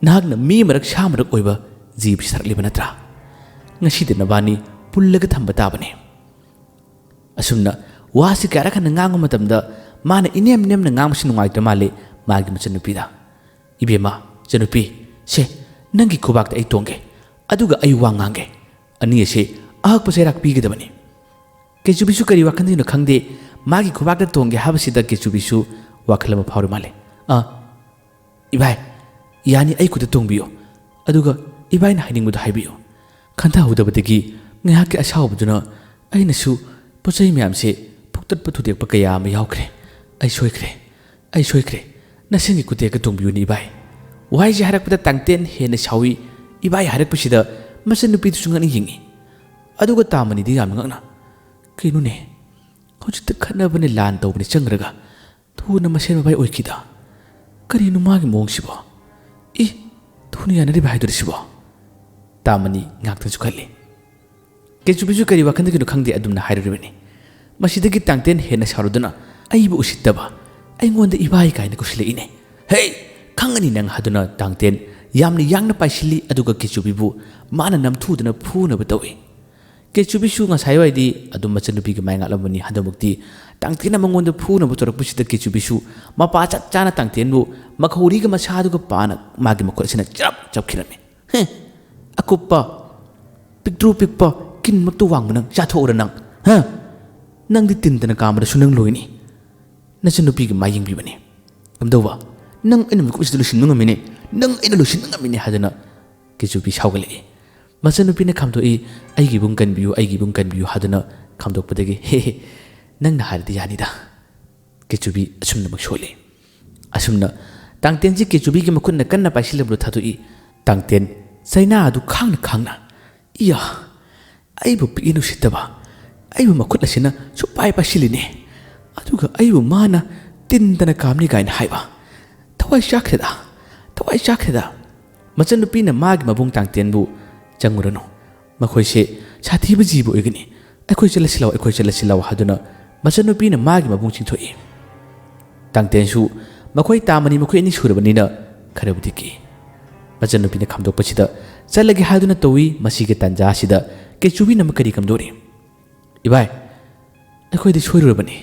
ꯅꯍꯥꯛꯅ ꯃꯤ ꯃꯔꯛ ꯁꯥ ꯃꯔꯛ ꯑꯣꯏꯕ ꯖꯤꯕꯁꯤ ꯁꯥꯔꯛꯂꯤꯕ ꯅꯠꯇ꯭ꯔꯥ? ꯉꯁꯤꯗꯤ ꯅꯕꯥꯅꯤ ꯄꯨꯜꯂꯒ ꯊꯝꯕ ꯇꯥꯕꯅꯤ꯫ ꯑꯁꯨꯝꯅ ꯋꯥꯁꯤ ꯀꯌꯥꯔꯛ ꯍꯟꯅ ꯉꯥꯡꯕ ꯃꯇꯝꯗ ꯃꯥꯅ ꯏꯅꯦꯝ ꯅꯦꯝꯅ ꯉꯥꯡꯕꯁꯤ ꯅꯨꯡꯉꯥꯏꯇ꯭ꯔ ꯃꯥꯜꯂꯦ ꯃꯥꯒꯤ ꯃꯆꯟꯅꯨꯄꯤꯗ꯫ "ꯏꯕꯦꯝꯃ, ꯏꯆꯟꯅꯨꯄꯤ, ꯁꯦ, ꯅꯪꯒꯤ ꯈꯨꯕꯥꯛꯇ ꯑꯩ ꯇꯣꯡꯒꯦ, ꯑꯗꯨꯒ ꯑꯩ ꯋꯥ ꯉꯥꯡꯒꯦ꯫ ꯑꯅꯤ ꯑꯁꯤ ꯑꯍꯛꯄ ꯆꯩꯔꯥꯛ ꯄꯤꯒꯗꯕꯅꯤ"꯫ ꯀꯦꯆꯨꯕꯤꯁꯨ ꯀꯔꯤ ꯋꯥꯈꯜꯗꯅꯣ ꯈꯪꯗꯦ, ꯃꯥꯒꯤ ꯈꯨꯕꯥꯛꯇ ꯇꯣꯡꯒꯦ ꯍꯥꯏꯕꯁꯤꯗ ꯀꯦꯆꯨꯕꯤꯁꯨ ꯋꯥꯈꯜ ꯑꯃ ꯐꯥꯎꯔꯤ ꯃꯥꯜꯂꯦ꯫ "ꯑꯥ, ꯏꯕꯥꯏ, ꯌꯥꯅꯤ, ꯑꯩ ꯈꯨꯠꯇ ꯇꯣꯡꯕꯤꯌꯨ, ꯑꯗꯨꯒ ꯏꯕꯥꯏꯅ ꯍꯥꯏꯅꯤꯡꯕꯗꯨ ꯍꯥꯏꯕꯤꯌꯨ"꯫ ꯈꯟꯊꯍꯧꯗꯕꯗꯒꯤ ꯉꯥꯏꯍꯥꯛꯀꯤ ꯑꯁꯥꯎꯕꯗꯨꯅ ꯑꯩꯅꯁꯨ ꯄꯣꯠ ꯆꯩ ꯃꯌꯥꯝꯁꯦ ꯐꯨꯛꯇꯠꯄ ꯊꯨꯗꯦꯛꯄ ꯀꯌꯥ ꯑꯃ ꯌꯥꯎꯈ꯭ꯔꯦ꯫ "ꯑꯩ ꯁꯣꯏꯈ꯭ꯔꯦ, ꯑꯩ ꯁꯣꯏꯈ꯭ꯔꯦ, ꯅꯁꯪꯒꯤ ꯈꯨꯠꯇ ꯍꯦꯛꯇ ꯇꯣꯡꯕꯤꯌꯨꯅꯦ ꯏꯕꯥꯏ"꯫ ꯋꯥꯍꯩꯁꯦ ꯍꯥꯏꯔꯛꯄꯗ ꯇꯥꯡꯇꯦꯟ ꯍꯦꯟꯅ ꯁꯥꯎꯏ꯫ ꯏꯕꯥꯏ ꯍꯥꯏꯔꯛꯄꯁꯤꯗ ꯃꯆꯟꯅꯨꯄꯤꯗꯨꯁꯨ ꯉꯛꯅ ꯌꯦꯡꯉꯤ꯫ ꯑꯗꯨꯒ ꯇꯥꯃꯅꯤꯗꯤ ꯌꯥꯝꯅ ꯉꯛꯅ, "ꯀꯩꯅꯣꯅꯦ, ꯍꯧꯖꯤꯛꯇ ꯈꯠꯅꯕꯅꯦ ꯂꯥꯟ ꯇꯧꯕꯅꯦ ꯆꯪꯈ꯭ꯔꯒ ꯊꯨꯅ ꯃꯁꯦꯟ ꯃꯕꯥꯏ ꯑꯣꯏꯈꯤꯗ꯫ ꯀꯔꯤꯅꯣ ꯃꯥꯒꯤ ꯃꯑꯣꯡꯁꯤꯕꯣ? ꯏ, ꯊꯨꯅ ꯌꯥꯅꯔꯤꯕ ꯍꯥꯏꯗꯣꯔꯤꯁꯤꯕꯣ?" ꯇꯥꯃꯅꯤ ꯉꯥꯛꯇꯪꯁꯨ ꯈꯜꯂꯤ꯫ ꯀꯦꯆꯨꯕꯤꯁꯨ ꯀꯔꯤ ꯋꯥꯈꯜꯗꯒꯤꯅꯣ ꯈꯪꯗꯦ, ꯑꯗꯨꯝꯅ ꯍꯥꯏꯔꯨꯔꯤꯕꯅꯤ꯫ ꯃꯁꯤꯗꯒꯤ ꯇꯥꯡꯇꯦꯟ ꯍꯦꯟꯅ ꯁꯥꯎꯔꯗꯨꯅ ꯑꯩꯕꯨ ꯎꯁꯤꯠꯇꯕ, ꯑꯩꯉꯣꯟꯗ ꯏꯕꯥꯏ ꯀꯥꯏꯅ ꯀꯧꯁꯤꯜꯂꯛꯏꯅꯦ꯫ "ꯍꯦ, ꯈꯪꯒꯅꯤ ꯅꯪ" ꯍꯥꯏꯗꯨꯅ ꯇꯥꯡꯇꯦꯟ ꯌꯥꯝꯅ ꯌꯥꯡꯅ ꯄꯥꯏꯁꯤꯜꯂꯤ, ꯑꯗꯨꯒ ꯀꯦꯆꯨꯕꯤꯕꯨ ꯃꯥꯅ ꯅꯝꯊꯨꯗꯨꯅ ꯐꯨꯅꯕ ꯇꯧꯏ꯫ ꯀꯦꯆꯨꯕꯤꯁꯨ ꯉꯁꯥꯏꯋꯥꯏꯗꯤ ꯑꯗꯨꯝ ꯃꯆꯟꯅꯨꯄꯤꯒꯤ ꯃꯥꯏ ꯉꯥꯛꯂꯝꯕꯅꯤ, ꯍꯟꯗꯛꯃꯛꯇꯤ ꯇꯥꯡꯇꯦꯟꯅ ꯃꯉꯣꯟꯗ ꯐꯨꯅꯕ ꯇꯧꯔꯛꯄꯁꯤꯗ ꯀꯦꯆꯨꯕꯤꯁꯨ ꯃꯄꯥ ꯆꯞ ꯆꯥꯅ ꯇꯥꯡꯇꯦꯟꯕꯨ ꯃꯈꯧꯔꯤꯒ ꯃꯁꯥꯗꯨꯒ ꯄꯥꯅ ꯃꯥꯒꯤ ꯃꯈꯨꯠ ꯑꯁꯤꯅ ꯆꯞ ꯆꯞꯈꯤꯔꯝꯃꯤ꯫ "ꯍꯦ, ꯑꯀꯨꯞꯄ, ꯄꯤꯛꯇ꯭ꯔꯨ ꯄꯤꯛꯄ, ꯀꯤꯟꯃꯛꯇ ꯋꯥꯡꯕ ꯅꯪ ꯆꯥꯊꯣꯛꯎꯔ ꯅꯪ, ꯍꯥ? ꯅꯪꯗꯤ ꯇꯤꯟꯗꯅ ꯀꯥꯝꯕꯗꯁꯨ ꯅꯪ ꯂꯣꯏꯅꯤ꯫ ꯅꯆꯟꯅꯨꯄꯤꯒꯤ ꯃꯥꯏ ꯌꯦꯡꯕꯤꯕꯅꯤ꯫ ꯀꯝꯗꯧꯕ? ꯅꯪ ꯑꯩꯅ ꯃꯤꯀꯨꯞꯁꯤꯗ ꯂꯣꯏꯁꯤꯟꯕ ꯉꯝꯃꯤꯅꯦ, ꯅꯪ ꯑꯩꯅ ꯂꯣꯏꯁꯤꯟꯕ ꯉꯝꯃꯤꯅꯦ" ꯍꯥꯏꯗꯨꯅ ꯀꯦꯆꯨꯕꯤ ꯁꯥꯎꯒꯠꯂꯛꯏ꯫ ꯃꯆꯟꯅꯨꯄꯤꯅ ꯈꯥꯝꯗꯣꯛꯏ, "ꯑꯩꯒꯤ ꯏꯕꯨꯡ ꯀꯟꯕꯤꯌꯨ, ꯑꯩꯒꯤ ꯏꯕꯨꯡ ꯀꯟꯕꯤꯌꯨ" ꯍꯥꯏꯗꯨꯅ ꯈꯥꯝꯗꯣꯛꯄꯗꯒꯤ, "ꯍꯦ ꯍꯦ, ꯅꯪꯅ ꯍꯥꯏꯔꯗꯤ ꯌꯥꯅꯤꯗ"꯫ ꯀꯦꯆꯨꯕꯤ ꯑꯁꯨꯝꯅꯃꯛ ꯁꯣꯜꯂꯤ꯫ ꯑꯁꯨꯝꯅ ꯇꯥꯡꯇꯦꯟꯁꯤ ꯀꯦꯆꯨꯕꯤꯒꯤ ꯃꯈꯨꯠꯅ ꯀꯟꯅ ꯄꯥꯏꯁꯤꯜꯂꯝꯕꯗꯨ ꯊꯥꯗꯣꯛꯏ꯫ ꯇꯥꯡꯇꯦꯟ ꯆꯩꯅꯥ ꯑꯗꯨ ꯈꯥꯡꯅ ꯈꯥꯡꯅ, "ꯏꯌꯥ, ꯑꯩꯕꯨ ꯄꯤꯛꯏ ꯅꯨꯡꯁꯤꯠꯇꯕ, ꯑꯩꯕꯨ ꯃꯈꯨꯠ ꯑꯁꯤꯅ ꯁꯨꯄꯥꯏ ꯄꯥꯏꯁꯤꯜꯂꯤꯅꯦ, ꯑꯗꯨꯒ ꯑꯩꯕꯨ ꯃꯥꯅ ꯇꯤꯟꯗꯅ ꯀꯥꯝꯅꯤ ꯀꯥꯏꯅ ꯍꯥꯏꯕ꯫ ꯊꯋꯥꯏ ꯆꯥꯛꯈ꯭ꯔꯦꯗ, ꯊꯋꯥꯏ ꯆꯥꯛꯈ꯭ꯔꯦꯗ"꯫ ꯃꯆꯟꯅꯨꯄꯤꯅ ꯃꯥꯒꯤ ꯃꯕꯨꯡ ꯇꯥꯡꯇꯦꯟꯕꯨ, "ꯆꯪꯉꯨꯔꯅꯨ, ꯃꯈꯣꯏꯁꯦ "ꯁꯥꯊꯤꯕ ꯖꯤꯕ ꯑꯣꯏꯒꯅꯤ꯫ ꯑꯩꯈꯣꯏ ꯆꯠꯂꯁꯤ ꯂꯥꯎ, ꯑꯩꯈꯣꯏ ꯆꯠꯂꯁꯤ ꯂꯥꯎ" ꯍꯥꯏꯗꯨꯅ ꯃꯆꯟꯅꯨꯄꯤꯅ ꯃꯥꯒꯤ ꯃꯕꯨꯡ ꯆꯤꯡꯊꯣꯛꯏ꯫ ꯇꯥꯡꯇꯦꯟꯁꯨ ꯃꯈꯣꯏ ꯇꯥ ꯃꯅꯤ ꯃꯈꯣꯏ ꯑꯅꯤ ꯁꯨꯔꯕꯅꯤꯅ ꯈꯔꯕꯨꯗꯤ ꯀꯤ꯫ ꯃꯆꯟꯅꯨꯄꯤꯅ ꯈꯥꯝꯗꯣꯛꯄꯁꯤꯗ ꯆꯠꯂꯒꯦ ꯍꯥꯏꯗꯨꯅ ꯇꯧꯏ꯫ ꯃꯁꯤꯒꯤ ꯇꯥꯟꯖꯥ ꯑꯁꯤꯗ ꯀꯦꯆꯨꯕꯤꯅ ꯑꯃꯨꯛ ꯀꯔꯤ ꯈꯥꯝꯗꯣꯛꯏ? "ꯏꯕꯥꯏ, ꯑꯩꯈꯣꯏꯗꯤ ꯁꯣꯏꯔꯨꯔꯕꯅꯤ꯫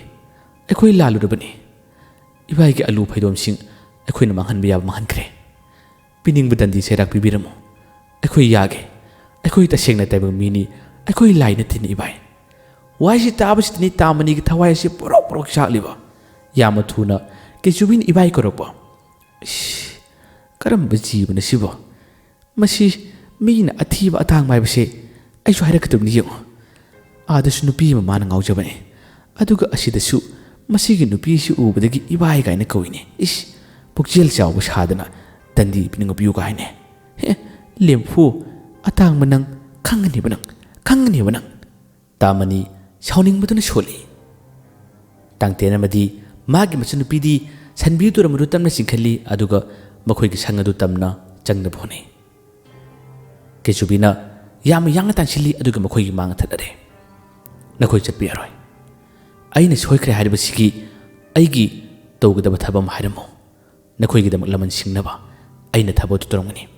ꯑꯩꯈꯣꯏ ꯂꯥꯜꯂꯨꯔꯕꯅꯤ꯫ ꯏꯕꯥꯏꯒꯤ ꯑꯂꯨ ꯐꯩꯗꯣꯝꯁꯤꯡ ꯑꯩꯈꯣꯏꯅ ꯃꯥꯡꯍꯟꯕ ꯌꯥꯕ ꯃꯥꯡꯍꯟꯈ꯭ꯔꯦ꯫ ꯄꯤꯅꯤꯡꯕ ꯗꯟꯗꯤ ꯁꯩꯔꯥꯛ ꯄꯤꯕꯤꯔꯝꯃꯨ꯫ ꯑꯩꯈꯣꯏ ꯌꯥꯒꯦ꯫ ꯑꯩꯈꯣꯏ ꯇꯁꯦꯡꯅ ꯇꯥꯏꯕꯪ ꯃꯤꯅꯤ꯫ ꯑꯩꯈꯣꯏ ꯂꯥꯏ ꯅꯠꯇꯦꯅꯦ ꯏꯕꯥꯏ"꯫ ꯋꯥꯍꯩꯁꯤ ꯇꯥꯕꯁꯤꯗꯅꯤ ꯇꯥ ꯃꯅꯤꯒꯤ ꯊꯋꯥꯏ ꯑꯁꯤ ꯄꯣꯔꯣꯛ ꯄꯣꯔꯣꯛ ꯆꯥꯛꯂꯤꯕ꯫ ꯌꯥꯝꯅ ꯊꯨꯅ ꯀꯦꯆꯨꯕꯤꯅ ꯏꯕꯥꯏ ꯀꯧꯔꯛꯄ꯫ "ꯏꯁ, ꯀꯔꯝꯕ ꯖꯤꯕꯅꯣ ꯁꯤꯕꯣ? ꯃꯁꯤ ꯃꯤꯅ ꯑꯊꯤꯕ ꯑꯇꯥꯡꯕ ꯍꯥꯏꯕꯁꯦ ꯑꯩꯁꯨ ꯍꯥꯏꯔꯛꯀꯗꯕꯅꯤ ꯌꯦꯡꯉꯨ꯫ ꯑꯥꯗꯁꯨ ꯅꯨꯄꯤ ꯑꯃ ꯃꯥꯅ ꯉꯥꯎꯖꯕꯅꯤ, ꯑꯗꯨꯒ ꯑꯁꯤꯗꯁꯨ ꯃꯁꯤꯒꯤ ꯅꯨꯄꯤ ꯑꯁꯤ ꯎꯕꯗꯒꯤ ꯏꯕꯥꯏ ꯀꯥꯏꯅ ꯀꯧꯏꯅꯦ꯫ ꯏꯁ, ꯄꯨꯛꯆꯦꯜ ꯆꯥꯎꯕ ꯁꯥꯗꯅ ꯗꯟꯗꯤ ꯄꯤꯅꯤꯡꯉꯕꯤꯌꯨ ꯀꯥꯏꯅꯦ꯫ ꯍꯦ, ꯂꯦꯝꯐꯨ, ꯑꯇꯥꯡꯕ ꯅꯪ, ꯈꯪꯒꯅꯦꯕ ꯅꯪ, ꯈꯪꯒꯅꯦꯕ ꯅꯪ"꯫ ꯇꯥ ꯃꯅꯤ ꯁꯥꯎꯅꯤꯡꯕꯗꯨꯅ ꯁꯣꯜꯂꯤ꯫ ꯇꯥꯡꯇꯦꯟ ꯑꯃꯗꯤ ꯃꯥꯒꯤ ꯃꯆꯟꯅꯨꯄꯤꯗꯤ ꯁꯟꯕꯤꯌꯨ ꯇꯨꯔꯝ ꯑꯗꯨ ꯇꯞꯅ ꯆꯤꯡꯈꯠꯂꯤ, ꯑꯗꯨꯒ ꯃꯈꯣꯏꯒꯤ ꯁꯪ ꯑꯗꯨ ꯇꯞꯅ ꯆꯪꯅꯕ ꯍꯣꯠꯅꯩ꯫ ꯀꯦꯆꯨꯕꯤꯅ ꯌꯥꯝꯅ ꯌꯥꯡꯅ ꯇꯥꯟꯁꯤꯜꯂꯤ, ꯑꯗꯨꯒ ꯃꯈꯣꯏꯒꯤ ꯃꯥꯡ ꯊꯠꯅꯔꯦ꯫ "ꯅꯈꯣꯏ ꯆꯠꯄ ꯌꯥꯔꯣꯏ꯫ ꯑꯩꯅ ꯁꯣꯏꯈ꯭ꯔꯦ ꯍꯥꯏꯔꯤꯕꯁꯤꯒꯤ ꯑꯩꯒꯤ ꯇꯧꯒꯗꯕ ꯊꯕꯛ ꯑꯃ ꯍꯥꯏꯔꯝꯃꯨ꯫ ꯅꯈꯣꯏꯒꯤꯗꯃꯛ ꯂꯃꯟ ꯁꯤꯡꯅꯕ ꯑꯩꯅ ꯊꯕꯛ ꯑꯗꯨ ꯇꯧꯔꯝꯒꯅꯤ꯫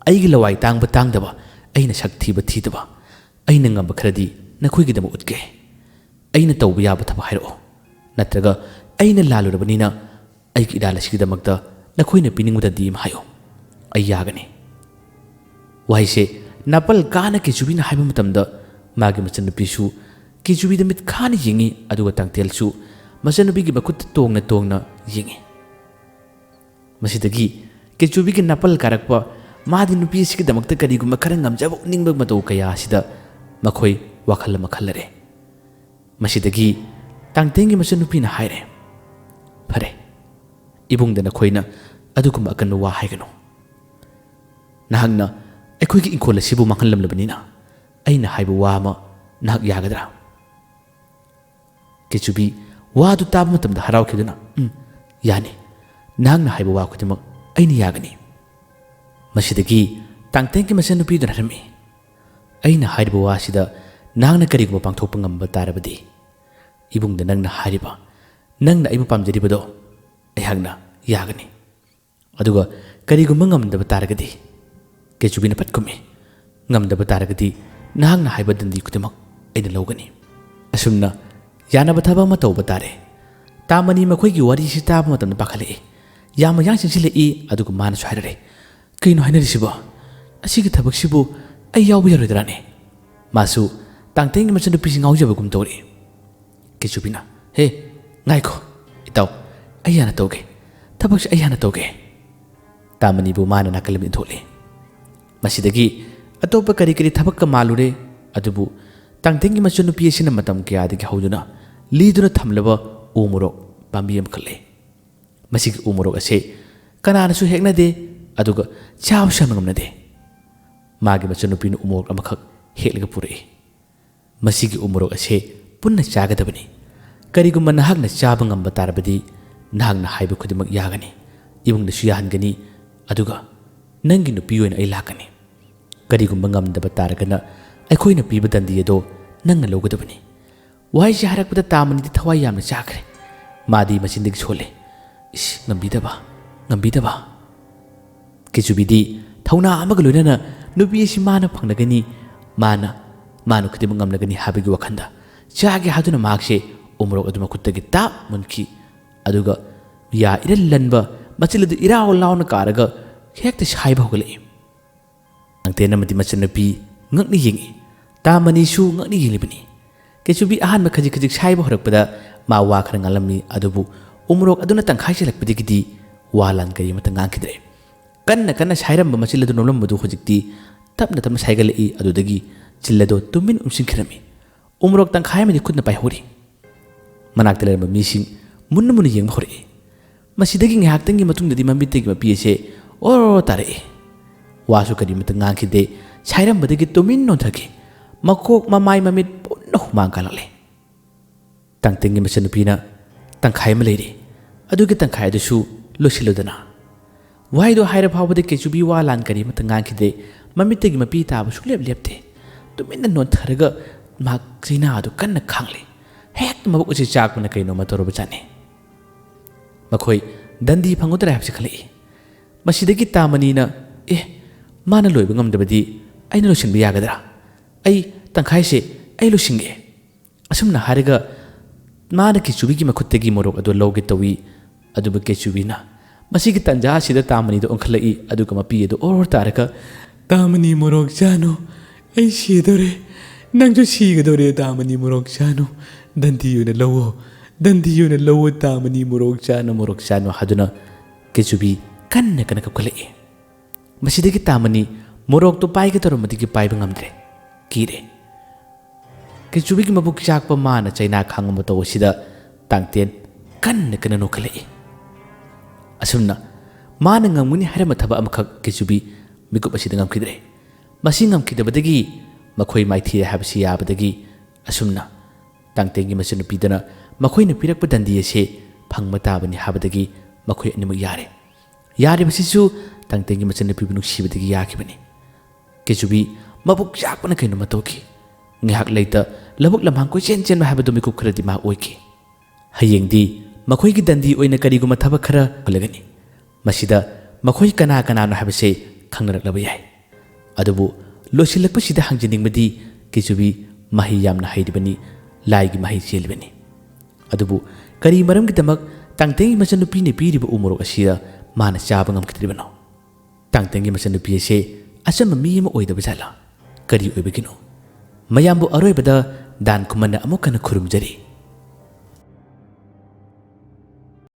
ꯑꯩꯒꯤ ꯂꯋꯥꯏ ꯇꯥꯡꯕ ꯇꯥꯡꯗꯕ, ꯑꯩꯅ ꯁꯛ ꯊꯤꯕ ꯊꯤꯗꯕ, ꯑꯩꯅ ꯉꯝꯕ ꯈꯔꯗꯤ ꯅꯈꯣꯏꯒꯤꯗꯃꯛ ꯎꯠꯀꯦ꯫ ꯑꯩꯅ ꯇꯧꯕ ꯌꯥꯕ ꯊꯕꯛ ꯍꯥꯏꯔꯛꯑꯣ, ꯅꯠꯇ꯭ꯔꯒ ꯑꯩꯅ ꯂꯥꯜꯂꯨꯔꯕꯅꯤꯅ ꯑꯩꯒꯤ ꯏꯔꯥꯜ ꯑꯁꯤꯒꯤꯗꯃꯛꯇ ꯅꯈꯣꯏꯅ ꯄꯤꯅꯤꯡꯕ ꯗꯟꯗꯤ ꯑꯃ ꯍꯥꯏꯌꯨ꯫ ꯑꯩ ꯌꯥꯒꯅꯤ"꯫ ꯋꯥꯍꯩꯁꯦ ꯅꯥꯄꯜ ꯀꯥꯅ ꯀꯦꯆꯨꯕꯤꯅ ꯍꯥꯏꯕ ꯃꯇꯝꯗ ꯃꯥꯒꯤ ꯃꯆꯟꯅꯨꯄꯤꯁꯨ ꯀꯦꯆꯨꯕꯤꯗ ꯃꯤꯠ ꯈꯥꯅ ꯌꯦꯡꯉꯤ, ꯑꯗꯨꯒ ꯇꯥꯡꯇꯦꯜꯁꯨ ꯃꯆꯟꯅꯨꯄꯤꯒꯤ ꯃꯈꯨꯠꯇ ꯇꯣꯡꯅ ꯇꯣꯡꯅ ꯌꯦꯡꯉꯤ꯫ ꯃꯁꯤꯗꯒꯤ ꯀꯦꯆꯨꯕꯤꯒꯤ ꯅꯥꯄꯜ ꯀꯥꯔꯛꯄ, ꯃꯥꯗꯤ ꯅꯨꯄꯤ ꯑꯁꯤꯒꯤꯗꯃꯛꯇ ꯀꯔꯤꯒꯨꯝꯕ ꯈꯔ ꯉꯝꯖꯕ ꯎꯠꯅꯤꯡꯕ ꯃꯇꯧ ꯀꯌꯥ ꯑꯁꯤꯗ ꯃꯈꯣꯏ ꯋꯥꯈꯜ ꯑꯃ ꯈꯜꯂꯔꯦ꯫ ꯃꯁꯤꯗꯒꯤ ꯇꯥꯡꯇꯦꯟꯒꯤ ꯃꯆꯟꯅꯨꯄꯤꯅ ꯍꯥꯏꯔꯦ, "ꯐꯔꯦ, ꯏꯕꯨꯡꯗ ꯅꯈꯣꯏꯅ ꯑꯗꯨꯒꯨꯝꯕ ꯑꯀꯟꯕ ꯋꯥ ꯍꯥꯏꯒꯅꯨ꯫ ꯅꯍꯥꯛꯅ ꯑꯩꯈꯣꯏꯒꯤ ꯏꯪꯈꯣꯜ ꯑꯁꯤꯕꯨ ꯃꯥꯡꯍꯜꯂꯝꯂꯕꯅꯤꯅ ꯑꯩꯅ ꯍꯥꯏꯕ ꯋꯥ ꯑꯃ ꯅꯍꯥꯛ ꯌꯥꯒꯗ꯭ꯔꯥ?" ꯀꯦꯆꯨꯕꯤ ꯋꯥꯗꯨ ꯇꯥꯕ ꯃꯇꯝꯗ ꯍꯔꯥꯎꯈꯤꯗꯨꯅ, "ꯎꯝ, ꯌꯥꯅꯤ꯫ ꯅꯍꯥꯛꯅ ꯍꯥꯏꯕ ꯋꯥ ꯈꯨꯗꯤꯡꯃꯛ ꯑꯩꯅ ꯌꯥꯒꯅꯤ"꯫ ꯃꯁꯤꯗꯒꯤ ꯇꯥꯡꯇꯦꯟꯒꯤ ꯃꯆꯟꯅꯨꯄꯤꯗꯨꯅ ꯍꯥꯏꯔꯝꯃꯤ, "ꯑꯩꯅ ꯍꯥꯏꯔꯤꯕ ꯋꯥꯁꯤꯗ ꯅꯍꯥꯛꯅ ꯀꯔꯤꯒꯨꯝꯕ ꯄꯥꯡꯊꯣꯛꯄ ꯉꯝꯕ ꯇꯥꯔꯕꯗꯤ, ꯏꯕꯨꯡꯗ ꯅꯪꯅ ꯍꯥꯏꯔꯤꯕ, ꯅꯪꯅ ꯑꯩꯕꯨ ꯄꯥꯝꯖꯔꯤꯕꯗꯣ ꯑꯩꯍꯥꯛꯅ ꯌꯥꯒꯅꯤ꯫ ꯑꯗꯨꯒ ꯀꯔꯤꯒꯨꯝꯕ ꯉꯝꯗꯕ ꯇꯥꯔꯒꯗꯤ," ꯀꯦꯆꯨꯕꯤꯅ ꯄꯠ ꯈꯨꯝꯃꯤ, "ꯉꯝꯗꯕ ꯇꯥꯔꯒꯗꯤ ꯅꯍꯥꯛꯅ ꯍꯥꯏꯕ ꯗꯟꯗꯤ ꯈꯨꯗꯤꯡꯃꯛ ꯑꯩꯅ ꯂꯧꯒꯅꯤ꯫" ꯑꯁꯨꯝꯅ ꯌꯥꯅꯕ ꯊꯕꯛ ꯑꯃ ꯇꯧꯕ ꯇꯥꯔꯦ꯫ ꯇꯥꯃꯅꯤ ꯃꯈꯣꯏꯒꯤ ꯋꯥꯔꯤꯁꯤ ꯇꯥꯕ ꯃꯇꯝꯗ ꯄꯥꯈꯠꯂꯛꯏ꯫ ꯌꯥꯝꯅ ꯌꯥꯡ ꯆꯪꯁꯤꯜꯂꯛꯏ, ꯑꯗꯨꯒ ꯃꯥꯅꯁꯨ ꯍꯥꯏꯔꯔꯦ, "ꯀꯩꯅꯣ ꯍꯥꯏꯅꯔꯤꯁꯤꯕꯣ? ꯑꯁꯤꯒꯤ ꯊꯕꯛꯁꯤꯕꯨ ꯑꯩ ꯌꯥꯎꯕ ꯌꯥꯔꯣꯏꯗ꯭ꯔꯥꯅꯦ?" ꯃꯥꯁꯨ ꯇꯥꯡꯇꯦꯟꯒꯤ ꯃꯆꯟꯅꯨꯄꯤꯁꯤ ꯉꯥꯎꯖꯕꯒꯨꯝ ꯇꯧꯔꯛꯏ꯫ ꯀꯦꯆꯨꯕꯤꯅ, "ꯍꯦ, ꯉꯥꯏꯈꯣ, ꯏꯇꯥꯎ, ꯑꯩ ꯍꯥꯟꯅ ꯇꯧꯒꯦ, ꯊꯕꯛꯁꯦ ꯑꯩ ꯍꯥꯟꯅ ꯇꯧꯒꯦ꯫" ꯇꯥꯃꯅꯤꯕꯨ ꯃꯥꯅ ꯅꯥꯀꯜ ꯑꯃꯗ ꯏꯟꯊꯣꯛꯂꯦ꯫ ꯃꯁꯤꯗꯒꯤ ꯑꯇꯣꯞꯄ ꯀꯔꯤ ꯀꯔꯤ ꯊꯕꯛꯀ ꯃꯥꯜꯂꯨꯔꯦ, ꯑꯗꯨꯕꯨ ꯇꯥꯡꯇꯦꯟꯒꯤ ꯃꯆꯟꯅꯨꯄꯤ ꯑꯁꯤꯅ ꯃꯇꯝ ꯀꯌꯥꯗꯒꯤ ꯍꯧꯗꯨꯅ ꯂꯤꯗꯨꯅ ꯊꯝꯂꯕ ꯎ ꯃꯣꯔꯣꯛ ꯄꯥꯝꯕꯤ ꯑꯃꯈꯛ ꯂꯩ꯫ ꯃꯁꯤꯒꯤ ꯎ ꯃꯣꯔꯣꯛ ꯑꯁꯦ ꯀꯅꯥꯅꯁꯨ ꯍꯦꯛꯅꯗꯦ, ꯑꯗꯨꯒ ꯆꯥꯕꯁꯨ ꯌꯥꯝꯅ ꯉꯝꯅꯗꯦ꯫ ꯃꯥꯒꯤ ꯃꯆꯟꯅꯨꯄꯤꯅ ꯎ ꯃꯣꯔꯣꯛ ꯑꯃꯈꯛ ꯍꯦꯛꯂꯒ ꯄꯨꯔꯛꯏ꯫ "ꯃꯁꯤꯒꯤ ꯎ ꯃꯣꯔꯣꯛ ꯑꯁꯦ ꯄꯨꯟꯅ ꯆꯥꯒꯗꯕꯅꯤ꯫ ꯀꯔꯤꯒꯨꯝꯕ ꯅꯍꯥꯛꯅ ꯆꯥꯕ ꯉꯝꯕ ꯇꯥꯔꯕꯗꯤ, ꯅꯍꯥꯛꯅ ꯍꯥꯏꯕ ꯈꯨꯗꯤꯡꯃꯛ ꯌꯥꯒꯅꯤ, ꯏꯕꯨꯡꯗꯁꯨ ꯌꯥꯍꯟꯒꯅꯤ, ꯑꯗꯨꯒ ꯅꯪꯒꯤ ꯅꯨꯄꯤ ꯑꯣꯏꯅ ꯑꯩ ꯂꯥꯛꯀꯅꯤ꯫ ꯀꯔꯤꯒꯨꯝꯕ ꯉꯝꯗꯕ ꯇꯥꯔꯒꯅ, ꯑꯩꯈꯣꯏꯅ ꯄꯤꯕ ꯗꯟꯗꯤ ꯑꯗꯣ ꯅꯪꯅ ꯂꯧꯒꯗꯕꯅꯤ꯫" ꯋꯥꯍꯩꯁꯤ ꯍꯥꯏꯔꯛꯄꯗ ꯇꯥꯃꯅꯤꯗꯤ ꯊꯋꯥꯏ ꯌꯥꯝꯅ ꯆꯥꯈ꯭ꯔꯦ꯫ ꯃꯥꯗꯤ ꯃꯆꯤꯟꯗꯒꯤ ꯁꯣꯜꯂꯦ, "ꯏꯁ, ꯉꯝꯕꯤꯗꯕ, ꯉꯝꯕꯤꯗꯕ!" ꯀꯦꯆꯨꯕꯤꯗꯤ ꯊꯧꯅꯥ ꯑꯃꯒ ꯂꯣꯏꯅꯅ ꯅꯨꯄꯤ ꯑꯁꯤ ꯃꯥꯅ ꯐꯪꯂꯒꯅꯤ, ꯃꯥꯅ, ꯃꯥꯅ ꯈꯨꯗꯤꯡꯃꯛ ꯉꯝꯂꯒꯅꯤ ꯍꯥꯏꯕꯒꯤ ꯋꯥꯈꯜꯗ ꯆꯥꯒꯦ ꯍꯥꯏꯗꯨꯅ ꯃꯍꯥꯛꯁꯦ ꯎꯃꯣꯔꯣꯛ ꯑꯗꯨ ꯃꯈꯨꯠꯇꯒꯤ ꯇꯥꯞ ꯃꯨꯟꯈꯤ꯫ ꯑꯗꯨꯒ ꯌꯥ ꯏꯔꯟ ꯂꯟꯕ, ꯃꯆꯤꯜ ꯑꯗꯨ ꯏꯔꯥꯎ ꯂꯥꯎꯅ ꯀꯥꯔꯒ ꯍꯦꯛꯇ ꯁꯥꯏꯕ ꯍꯧꯒꯠꯂꯛꯏ꯫ ꯇꯥꯡꯇꯦꯟ ꯑꯃꯗꯤ ꯃꯆꯟꯅꯨꯄꯤ ꯉꯛꯅ ꯌꯦꯡꯏ꯫ ꯇꯥꯃꯅꯤꯁꯨ ꯉꯛꯅ ꯌꯦꯡꯂꯤꯕꯅꯤ꯫ ꯀꯦꯆꯨꯕꯤ ꯑꯍꯥꯟꯕ ꯈꯖꯤꯛ ꯈꯖꯤꯛ ꯁꯥꯏꯕ ꯍꯧꯔꯛꯄꯗ ꯃꯥ ꯋꯥ ꯈꯔ ꯉꯥꯡꯂꯝꯃꯤ, ꯑꯗꯨꯕꯨ ꯎꯃꯣꯔꯣꯛ ꯑꯗꯨꯅ ꯇꯪꯈꯥꯏ ꯆꯦꯜꯂꯛꯄꯗꯒꯤꯗꯤ ꯋꯥ ꯂꯥꯟ ꯀꯔꯤ ꯑꯃꯠꯇ ꯉꯥꯡꯈꯤꯗ꯭ꯔꯦ꯫ ꯀꯟꯅ ꯀꯟꯅ ꯁꯥꯏꯔꯝꯕ ꯃꯆꯤꯜ ꯑꯗꯨ ꯅꯣꯝꯂꯝꯕꯗꯨ ꯍꯧꯖꯤꯛꯇꯤ ꯇꯞꯅ ꯇꯞꯅ ꯁꯥꯏꯒꯠꯂꯛꯏ, ꯑꯗꯨꯗꯒꯤ ꯆꯤꯜ ꯑꯗꯨ ꯇꯨꯃꯤꯟ ꯎꯝꯁꯤꯟꯈꯤꯔꯝꯃꯤ꯫ ꯎꯃꯣꯔꯣꯛ ꯇꯪꯈꯥꯏ ꯑꯃꯗꯤ ꯈꯨꯠꯅ ꯄꯥꯏꯍꯧꯔꯤ꯫ ꯃꯅꯥꯛꯇ ꯂꯩꯔꯝꯕ ꯃꯤꯁꯤꯡ ꯃꯨꯟꯅ ꯃꯨꯟꯅ ꯌꯦꯡꯕ ꯍꯧꯔꯛꯏ꯫ ꯃꯁꯤꯗꯒꯤ ꯉꯥꯏꯍꯥꯛꯇꯪꯒꯤ ꯃꯇꯨꯡꯗꯗꯤ ꯃꯃꯤꯠꯇꯒꯤ ꯃꯄꯤ ꯑꯁꯦ ꯑꯣꯔꯣ ꯇꯥꯔꯛꯏ꯫ ꯋꯥꯁꯨ ꯀꯔꯤꯃꯠꯇ ꯉꯥꯡꯈꯤꯗꯦ, ꯁꯥꯏꯔꯝꯕꯗꯒꯤ ꯇꯨꯃꯤꯟ ꯅꯣꯟꯊꯈꯤ꯫ ꯃꯀꯣꯛ, ꯃꯃꯥꯏ, ꯃꯃꯤꯠ ꯄꯨꯟꯅ ꯍꯨꯃꯥꯡ ꯀꯥꯡꯂꯛꯂꯦ꯫ ꯇꯥꯡꯇꯦꯟꯒꯤ ꯃꯆꯟꯅꯨꯄꯤꯅ, "ꯇꯪꯈꯥꯏ ꯑꯃ ꯂꯩꯔꯤ, ꯑꯗꯨꯒꯤ ꯇꯪꯈꯥꯏ ꯑꯗꯨꯁꯨ ꯂꯣꯏꯁꯤꯜꯂꯨꯗꯅ꯫" ꯋꯥꯍꯩꯗꯣ ꯍꯥꯏꯔ ꯐꯥꯎꯕꯗ ꯀꯦꯆꯨꯕꯤ ꯋꯥ ꯂꯥꯟ ꯀꯔꯤꯃꯠꯇ ꯉꯥꯡꯈꯤꯗꯦ, ꯃꯃꯤꯠꯇꯒꯤ ꯃꯄꯤ ꯇꯥꯕ ꯁꯨꯡꯂꯦꯞ ꯂꯦꯞꯇꯦ꯫ ꯇꯨꯃꯤꯟꯅ ꯅꯣꯟꯊꯔꯒ ꯃꯍꯥꯛ ꯆꯩꯅꯥ ꯑꯗꯨ ꯀꯟꯅ ꯈꯥꯡꯂꯤ꯫ ꯍꯦꯛꯇ ꯃꯕꯨꯛ ꯑꯁꯤ ꯆꯥꯛꯄꯅ ꯀꯩꯅꯣꯃ ꯇꯧꯔꯕꯖꯥꯠꯅꯤ꯫ ꯃꯈꯣꯏ ꯗꯟꯗꯤ ꯐꯪꯒꯗ꯭ꯔꯥ ꯍꯥꯏꯕꯁꯤ ꯈꯜꯂꯛꯏ꯫ ꯃꯁꯤꯗꯒꯤ ꯇꯥꯃꯅꯤꯅ, "ꯑꯦ, ꯃꯥꯅ ꯂꯣꯏꯕ ꯉꯝꯗꯕꯗꯤ ꯑꯩꯅ ꯂꯣꯏꯁꯤꯟꯕ ꯌꯥꯒꯗ꯭ꯔꯥ? ꯑꯩ ꯇꯪꯈꯥꯏꯁꯦ ꯑꯩ ꯂꯣꯏꯁꯤꯟꯒꯦ"꯫ ꯑꯁꯨꯝꯅ ꯍꯥꯏꯔꯒ ꯃꯥꯅ ꯀꯦꯆꯨꯕꯤꯒꯤ ꯃꯈꯨꯠꯇꯒꯤ ꯃꯣꯔꯣꯛ ꯑꯗꯨ ꯂꯧꯒꯦ ꯇꯧꯏ꯫ ꯑꯗꯨꯕꯨ ꯀꯦꯆꯨꯕꯤꯅ ꯃꯁꯤꯒꯤ ꯇꯟꯖꯥ ꯑꯁꯤꯗ ꯇꯥꯃꯅꯤꯗ ꯑꯣꯟꯈꯠꯂꯛꯏ꯫ ꯑꯗꯨꯒ ꯃꯄꯤ ꯑꯗꯨ ꯑꯣꯔ ꯇꯥꯔꯒ, "ꯇꯥꯃꯅꯤ, ꯃꯣꯔꯣꯛ ꯆꯥꯅꯨ, ꯑꯩ ꯁꯤꯗꯧꯔꯦ꯫ ꯅꯪꯁꯨ ꯁꯤꯒꯗꯧꯔꯦ, ꯇꯥꯃꯅꯤ, ꯃꯣꯔꯣꯛ ꯆꯥꯅꯨ꯫ ꯗꯟꯗꯤ ꯑꯣꯏꯅ ꯂꯧꯑꯣ, ꯗꯟꯗꯤ ꯑꯣꯏꯅ ꯂꯧꯑꯣ, ꯇꯥꯃꯅꯤ, ꯃꯣꯔꯣꯛ ꯆꯥꯅꯨ, ꯃꯣꯔꯣꯛ ꯆꯥꯅꯨ" ꯍꯥꯏꯗꯨꯅ ꯀꯦꯆꯨꯕꯤ ꯀꯟꯅ ꯀꯟꯅ ꯀꯞꯈꯠꯂꯛꯏ꯫ ꯃꯁꯤꯗꯒꯤ ꯇꯥꯃꯅꯤ ꯃꯣꯔꯣꯛꯇꯨ ꯄꯥꯏꯒꯗꯧꯔꯝꯕꯗꯒꯤ ꯄꯥꯏꯕ ꯉꯝꯗ꯭ꯔꯦ, ꯀꯤꯔꯦ꯫ ꯀꯦꯆꯨꯕꯤꯒꯤ ꯃꯕꯨꯛ ꯆꯥꯛꯄ ꯃꯥꯅ ꯆꯩꯅꯥ ꯈꯥꯡꯕ ꯃꯇꯧ ꯑꯁꯤꯗ ꯇꯥꯡꯇꯦꯟ ꯀꯟꯅ ꯀꯟꯅ ꯅꯣꯛꯈꯠꯂꯛꯏ꯫ ꯑꯁꯨꯝꯅ ꯃꯥꯅ ꯉꯝꯒꯅꯤ ꯍꯥꯏꯔꯝꯕ ꯊꯕꯛ ꯑꯃꯈꯛ ꯀꯦꯆꯨꯕꯤ ꯃꯤꯀꯨꯞ ꯑꯁꯤꯗ ꯉꯝꯈꯤꯗ꯭ꯔꯦ꯫ ꯃꯁꯤ ꯉꯝꯈꯤꯗꯕꯗꯒꯤ ꯃꯈꯣꯏ ꯃꯥꯏꯊꯤꯔꯦ ꯍꯥꯏꯕꯁꯤ ꯌꯥꯕꯗꯒꯤ ꯑꯁꯨꯝꯅ ꯇꯥꯡꯇꯦꯟꯒꯤ ꯃꯆꯟꯅꯨꯄꯤꯗꯅ ꯃꯈꯣꯏꯅ ꯄꯤꯔꯛꯄ ꯗꯟꯗꯤ ꯑꯁꯤ ꯐꯪꯕ ꯇꯥꯕꯅꯤ ꯍꯥꯏꯕꯗꯒꯤ ꯃꯈꯣꯏ ꯑꯅꯤꯃꯛ ꯌꯥꯔꯦ꯫ ꯌꯥꯔꯤꯕꯁꯤꯁꯨ ꯇꯥꯡꯇꯦꯟꯒꯤ ꯃꯆꯟꯅꯨꯄꯤꯕꯨ ꯅꯨꯡꯁꯤꯕꯗꯒꯤ ꯌꯥꯈꯤꯕꯅꯤ꯫ ꯀꯦꯆꯨꯕꯤ ꯃꯕꯨꯛ ꯆꯥꯛꯄꯅ ꯀꯩꯅꯣꯃ ꯇꯧꯈꯤ꯫ ꯉꯥꯏꯍꯥꯛ ꯂꯩꯇ ꯂꯧꯕꯨꯛ ꯂꯝꯍꯥꯡ ꯀꯣꯏꯆꯦꯟ ꯆꯦꯟꯕ ꯍꯥꯏꯕꯗꯨ ꯃꯤꯀꯨꯞ ꯈꯔꯗꯤ ꯃꯥ ꯑꯣꯏꯈꯤ꯫ ꯍꯌꯦꯡꯗꯤ ꯃꯈꯣꯏꯒꯤ ꯗꯟꯗꯤ ꯑꯣꯏꯅ ꯀꯔꯤꯒꯨꯝꯕ ꯊꯕꯛ ꯈꯔ ꯈꯨꯜꯂꯒꯅꯤ꯫ ꯃꯁꯤꯗ ꯃꯈꯣꯏ ꯀꯅꯥ ꯀꯅꯥꯅꯣ ꯍꯥꯏꯕꯁꯤ ꯈꯪꯅꯔꯛꯂꯕ ꯌꯥꯏ꯫ ꯑꯗꯨꯕꯨ ꯂꯣꯏꯁꯤꯜꯂꯛꯄꯁꯤꯗ ꯍꯪꯖꯅꯤꯡꯕꯗꯤ ꯀꯦꯆꯨꯕꯤ ꯃꯍꯩ ꯌꯥꯝꯅ ꯍꯩꯔꯤꯕꯅꯤ, ꯂꯥꯏꯒꯤ ꯃꯍꯩ ꯆꯦꯜꯂꯤꯕꯅꯤ꯫ ꯑꯗꯨꯕꯨ ꯀꯔꯤ ꯃꯔꯝꯒꯤꯗꯃꯛ ꯇꯥꯡꯇꯦꯟꯒꯤ ꯃꯆꯟꯅꯨꯄꯤꯅ ꯄꯤꯔꯤꯕ ꯎ ꯃꯣꯔꯣꯛ ꯑꯁꯤꯗ ꯃꯥꯅ ꯆꯥꯕ ꯉꯝꯈꯤꯗ꯭ꯔꯤꯕꯅꯣ? ꯇꯥꯡꯇꯦꯟꯒꯤ ꯃꯆꯟꯅꯨꯄꯤ ꯑꯁꯤ ꯑꯆꯝꯕ ꯃꯤ ꯑꯃ ꯑꯣꯏꯗꯕ ꯖꯥꯠꯂꯥ? ꯀꯔꯤ ꯑꯣꯏꯕꯒꯤꯅꯣ? ꯃꯌꯥꯝꯕꯨ ꯑꯔꯣꯏꯕꯗ ꯗꯥꯟ ꯈꯨꯃꯟꯅ ꯑꯃꯨꯛ ꯍꯟꯅ ꯈꯨꯔꯨꯝꯖꯔꯤ꯫